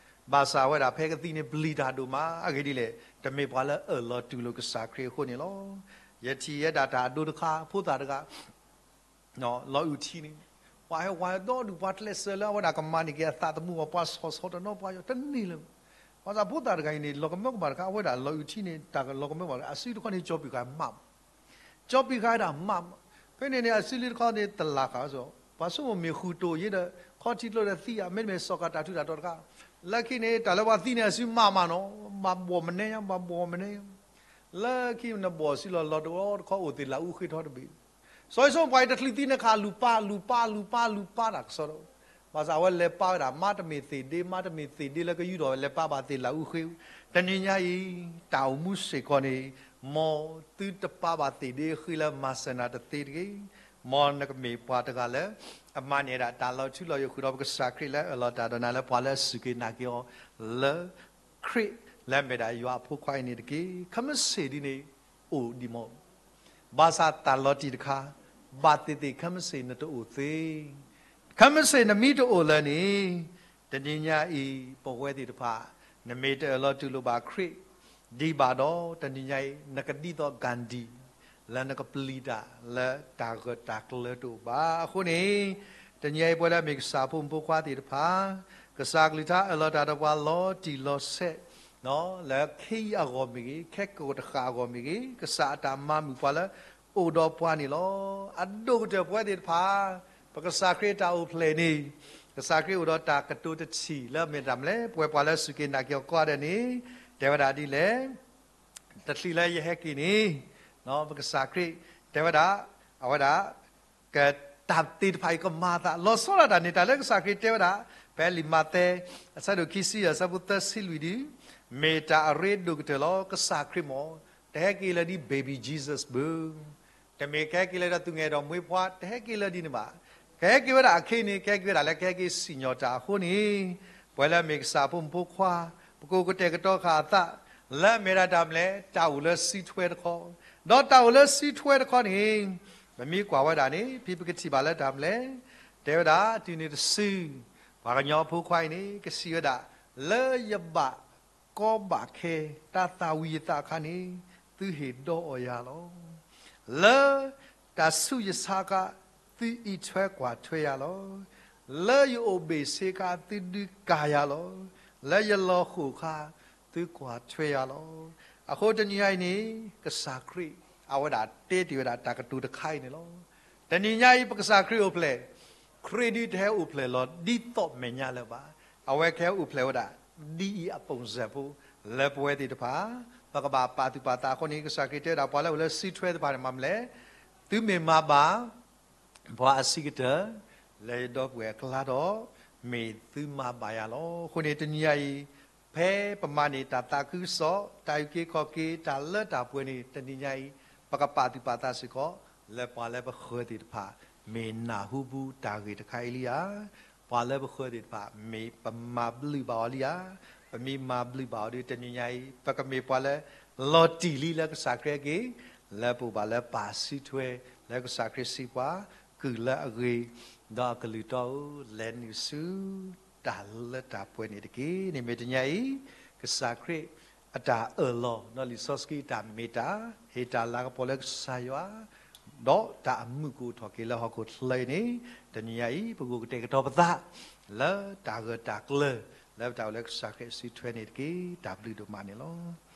ဘၣ်ဆၣ်အဝဲဒၣ်ဖဲကသံန့ၣ်ပျံၤတၢ်ဒိၣ်မး, အဂ့ၢ်ဒ်လဲၣ်, တမ့ၢ်ပှၤလၢအၢၣ်လီၤတူၢ်လိာ်ကစၢ်ခရံာ်အဃိန့ၣ်လီၤ. ယထံၣ်ဝဲဒၣ်တၢ်အဒိတခါ, ဖိသၣ်တဂၤ လီၤအုၣ်ထံန့ၣ်, ပှၤဟဲဝၤဒီဒူၣ်, ပှၤကျဲးစၢးလၢအဝဲဒၣ်ကမၤန့ၢ်က့ၤအသးသမူအီၤ, ပှၤဆီၣ်ဆီၣ်တနီၤပှၤယီၤတန့ၢ်လၢၤ. ဘၣ်ဆၣ်ဖိသၣ်တဂၤအံၤန့ၣ် လီၤကမၢကမၣ်တခါ, အဝဲဒၣ်လီၤအုၣ်ထံန့ၣ် တၢ်လီၤကမၢကမၣ်တခါ, အစုတခီန့ၣ် ကၠီပံာ်ဃာ်မးမး ကၠီပံာ်ဃာ်ဝဲဒၣ်မးမး, ဖဲန့ၣ်န့ၣ် အစုလံတခီန့ၣ် တလၢ်ဃာ်စ့ၢ်, ပှၤဆိကမိၣ်မ့ၢ်ဃုာ်တိၢ်ယ့ဒီး ခီထံကျိဒီးသံဧါ, မ့တမ့ၢ်စီၤကၤတၢ်ထူးတၢ်တီၤတခါ, လၢခံန့ၣ် တၢ်လၢပှၤသံန့ၣ် အစုမးမးနီၤ, ဘၣ်ဘှီၣ်မနဲယါ, ဘၣ်ဘှီၣ်မနဲယါ, လၢခံနဘှီၣ်စုလီၤလီၤတဝီတခီ အိၣ်သ့ၣ်လၢအူဃ့ထီတဘ့ၣ်, စီၤဧ့ၡိၣ်ပှၤအံၤတချုးသံန့ၣ်ခါ လူၤပၢ် လူၤပၢ် လူၤပၢ် လူၤပၢ်တၢ်ကစီဒီး, ဘၣ်ဆၣ်အဝဲလဲၤပၢ်ဝဲဒၣ် မါတမ့ၢ်သ့ၣ်ဒ့, မါတမ့ၢ်သ့ၣ်ဒ့လၢကယူၢ်ထီၣ်ဝဲ လဲၤပၢ်ဘၣ်သ့ၣ်လၢအူဃ့, တနံၤညါအံၤ တၢ်အိၣ်မူစ့ၢ်ကီးန့ၣ်, မ်သုတပၢ်ဘၣ်သ့ၣ်ဒ့ဃ့လၢမၤစၢၤနၤတသ့တဂ့ၤ, မ်နကမ့ၢ်ပှၤတဂၤလၢ အမၤန့ၢ်ဝဲဒၣ်တၢ်လီၤထူလီၤယိာ်ဃုာ်ဒီးပကစၢ်ခရံာ်လၢအၢၣ်လီၤတၢ်ဒီးနၤလၢပှၤလၢအစူၢ်က့ၤနာ်က့ၤအီၤ လၢ ခရံာ်လၢအမ့ၢ်ဒၣ်ယွၤအဖိခွါအံၤန့ၣ်တက့ၢ်. ခဲမုၢ်ဆ့ၣ်ဒ်န့ၣ် အိၣ်ဒံးမး, ဘၣ်ဆၣ်တၢ်လီၤတံၢ်တခါ, ဘၣ်သ့ၣ်သ့ၣ်ခဲမုၢ်ဆ့ၣ်နတအိၣ်သ့, ခဲမုၢ်ဆ့ၣ်နမ့ၢ်တအိၣ်လၢၤန့ၣ်, တနံၤညါအံၤ ပဝဲသ့ၣ်တဖၣ် နမ့ၢ်တအၢၣ်လီၤတူၢ်လိာ်ဘၣ်ခရံာ် ဒံးဘၣ်ဒီး တနံၤညါအံၤ နကဒ်သိး Gandhi လၢနကပျံၤတၢ်လၢတၢ်ဂၢၢ်တၢ်ကျၢၤတအိၣ်ဘၣ်. အဃိန့ၣ် တနံၤညါအံၤ ပဝဲလၢအမ့ၢ်ကစၢ်ဖိမုၣ်ဖိခွါသ့ၣ်တဖၣ်, ကစၢ်အကလုၢ်ကထါအၢၣ်လီၤတၢ်ဒီးပှၤလီၤတံၢ်လီၤဆဲး, လၢခ့ယုၢ်အဂီၢ်မ့ၢ်ဂ့ၤ, ခဲကိာ်တဃာ်အဂီၢ်မ့ၢ်ဂ့ၤ, ကစၢ်အတၢ်မၤမုာ်ပှၤလၢအိၣ်ဒီးပှၤန့ၣ်လီၤ. အဒိၣ်ကတၢၢ်ပဝဲသ့ၣ်တဖၣ်, ပကစၢ်ခရံာ်အတၢ်အိၣ်ဖျဲၣ်န့ၣ်, ကစၢ်ခရံာ်အိၣ်ဒီးတၢ်ကတိၤတထံၣ်လၢအမ့ၢ်တၢ်မနုၤလဲၣ်, ပဝဲပှၤလၢစူၢ်က့ၤနာ်က့ၤအီၤကိးဂၤဒဲးန့ၣ်, တဲဝဲဒၣ်ဒ်လဲၣ်, တချုးလၢယဟဲက့ၤန့ၣ်, ပကစၢ်ခရံာ် တဲဝဲဒၣ်, အဝဲဒၣ် ကတၢ်သ့ၣ်တဖၣ်အံၤကမၤအသး, လီၤဆီဒၣ်တၢ်န့ၣ် တၢ်လၢကစၢ်ခရံာ်တဲဝဲဒၣ်, ဖဲလံာ်မးသဲ အဆၢဒိၣ်ခံဆံယဲၢ် အဆၢဖိသၢဆံလွံၢ်ဒု, မ့ၢ်တၢ်အရ့ဒိၣ်ကတၢၢ်လီၤ. ကစၢ်ခရံာ်မ့ၢ် တဟဲက့ၤလၢဒ် baby Jesus ဘၣ်, တမ့ၢ်ကဟဲက့ၤလၢဒီးသူငယ်ဒီးမွေးဖွား, တဟဲက့ၤလၢဒ်န့ၣ်ဘၣ်. ကဟဲက့ၤဝဲဒၣ်အခ့န့ၣ် ကဟဲက့ၤဝဲဒၣ်လၢကဟဲက့ၤစံၣ်ညီၣ်တၢ်အဃိန့ၣ်, ပဝဲလၢအမ့ၢ်ကစၢ်ဖိမုၣ်ဖိခွါ, ပကအိၣ်ကတဲာ်ကတီၤဃာ်အသး, လၢအမ့ၢ်ဒၣ်တၢ်မနုၤလဲၣ်, တၢ်အိၣ်လၢစုထွဲတခီ, ဒီးတၢ်အိၣ်လၢစုထွဲတခီန့ၣ်, ပမ့ၢ်ကွၢ်ဝဲဒၣ်န့ၣ် ဖဲပကထံၣ်ဘၣ်လၢတၢ်မနုၤလဲၣ်, တဲဝဲဒၣ် တုၤန့ၣ်တစု, ပှၤကညီဖိခွါအံၤန့ၣ် ကစံးဝဲဒၣ်, လၢယဘၣ်ကီဘၣ်ခဲ တၢ်သၣ်ဝံၤယသးအခါန့ၣ်, သုဟ့ၣ်ဒီးအီၤယၤလီၤ. လၢတၢ်ဆူးယဆါအခါ, သုအံးထွဲကွၢ်ထွဲယၤလီၤ. လၢယအိၣ်ဘ့ၣ်ဆ့အခါ သုဒုးကၤယၤလီၤ. လၢယလီၤဃိာ်အခါ, သုကွၢ်ထွဲယၤလီၤ. အဃိတနံၤညါအံၤန့ၣ်, ကစၢ်ခရံာ် အဝဲဒၣ်တဲတ့ၢ်ဝဲဒၣ်တၢ်ကတိၤတခါအံၤန့ၣ်လီၤ. တနံၤညါအံၤ ပကစၢ်ခရံာ်အိၣ်ဖျဲၣ်, ခရံာ်ဒုးတဟဲအိၣ်ဖျဲၣ်လီၤဒ်သိးမဲာ်ညါလၢၤဘၣ်. အဝဲကဟဲအိၣ်ဖျဲၣ်ဝဲဒၣ် ဒ်အံၤအပုံစံဖိ လၢပဝဲသ့ၣ်တဖၣ်, ပကဘၣ်ပာ်သူၣ်ပာ်သးအဃိန့ၣ် ကစၢ်ခရံာ်တဲဝဲဒၣ် ပှၤလၢအိၣ်လၢစုထွဲတဖၣ်န့ၣ် မၤမနုၤလဲၣ်, သုမ့ၢ်မၤဘၣ် ပှၤအဆံးကတၢၢ် လၢယဒီပုၢ်ဝဲၢ်အကျါဒီး, မ့ၢ်သုမၤဘၣ်ယၤလီၤ. အဃိန့ၣ် တနံၤညါအံၤ, ဖဲပမၤန့ၢ်တၢ်သးခုကစီၣ်, တၢ်အုၣ်က့ၤခီၣ်က့ၤ, တၢ်လၢတၢ်ပှဲၤန့ၣ် တနံၤညါအံၤ, ပကပာ်သူၣ်ပာ်သးစ့ၢ်ကီး, လၢပှၤလၢပဃၢၤသ့ၣ်တဖၣ် မ့ၢ်နၢ်ဟူပူၤတၢ်ဂ့ၢ်တခါအံၤလံဧါ. ပှၤလၢပဃၢၤသ့ၣ်တဖၣ် မ့ၢ်ပမၤဘျုးဘၣ်အီၤလံဧါ. ပမ့ၢ်မၤဘျုးဘၣ်အီၤဒီး တနံၤညါအံၤ ပကမ့ၢ်ပှၤလၢ လီၤတံၢ်လံလၢကစၢ်ခရံာ်အဂ့ၢ်, လၢပအိၣ်ဘၣ်လၢပၢ်စုထွဲ လၢကစၢ်ခရံာ်စံးပှၤ, ကုၢ်လၢအဂ့ၤ, ဒီးအကလုၢ်တီဧၢ, လဲၤနုာ်ဆူ တၢ်လၢတၢ်ပှဲၤန့ၣ်တက့ၢ်. န့ၣ်မ့ၢ်တနံၤညါအံၤ, ကစၢ်ခရံာ်အတၢ်အၢၣ်လီၤ, ဒီးလံာ်စီဆှံအတၢ်မ့ၢ်တၢ်, ဟ့ၣ်တၢ်လၤကပီၤလၢကစၢ်ယွၤ, ဒီးတၢ်အမုာ်ကအိၣ်ထီၣ်က့ၤလၢဟီၣ်ခိၣ်ချၢအံၤန့ၣ်, တနံၤညါအံၤ ပကအိၣ်ကတဲာ်ကတီၤပသး, လၢတၢ်ဂၢၢ်တၢ်ကျၢၤ, လၢပတၢ်အိၣ်လၢကစၢ်ခရံာ်အစုထွဲန့ၣ်တက့ၢ်. တၢ်ဘျုးဒိၣ်မးန့ၣ်လီၤ.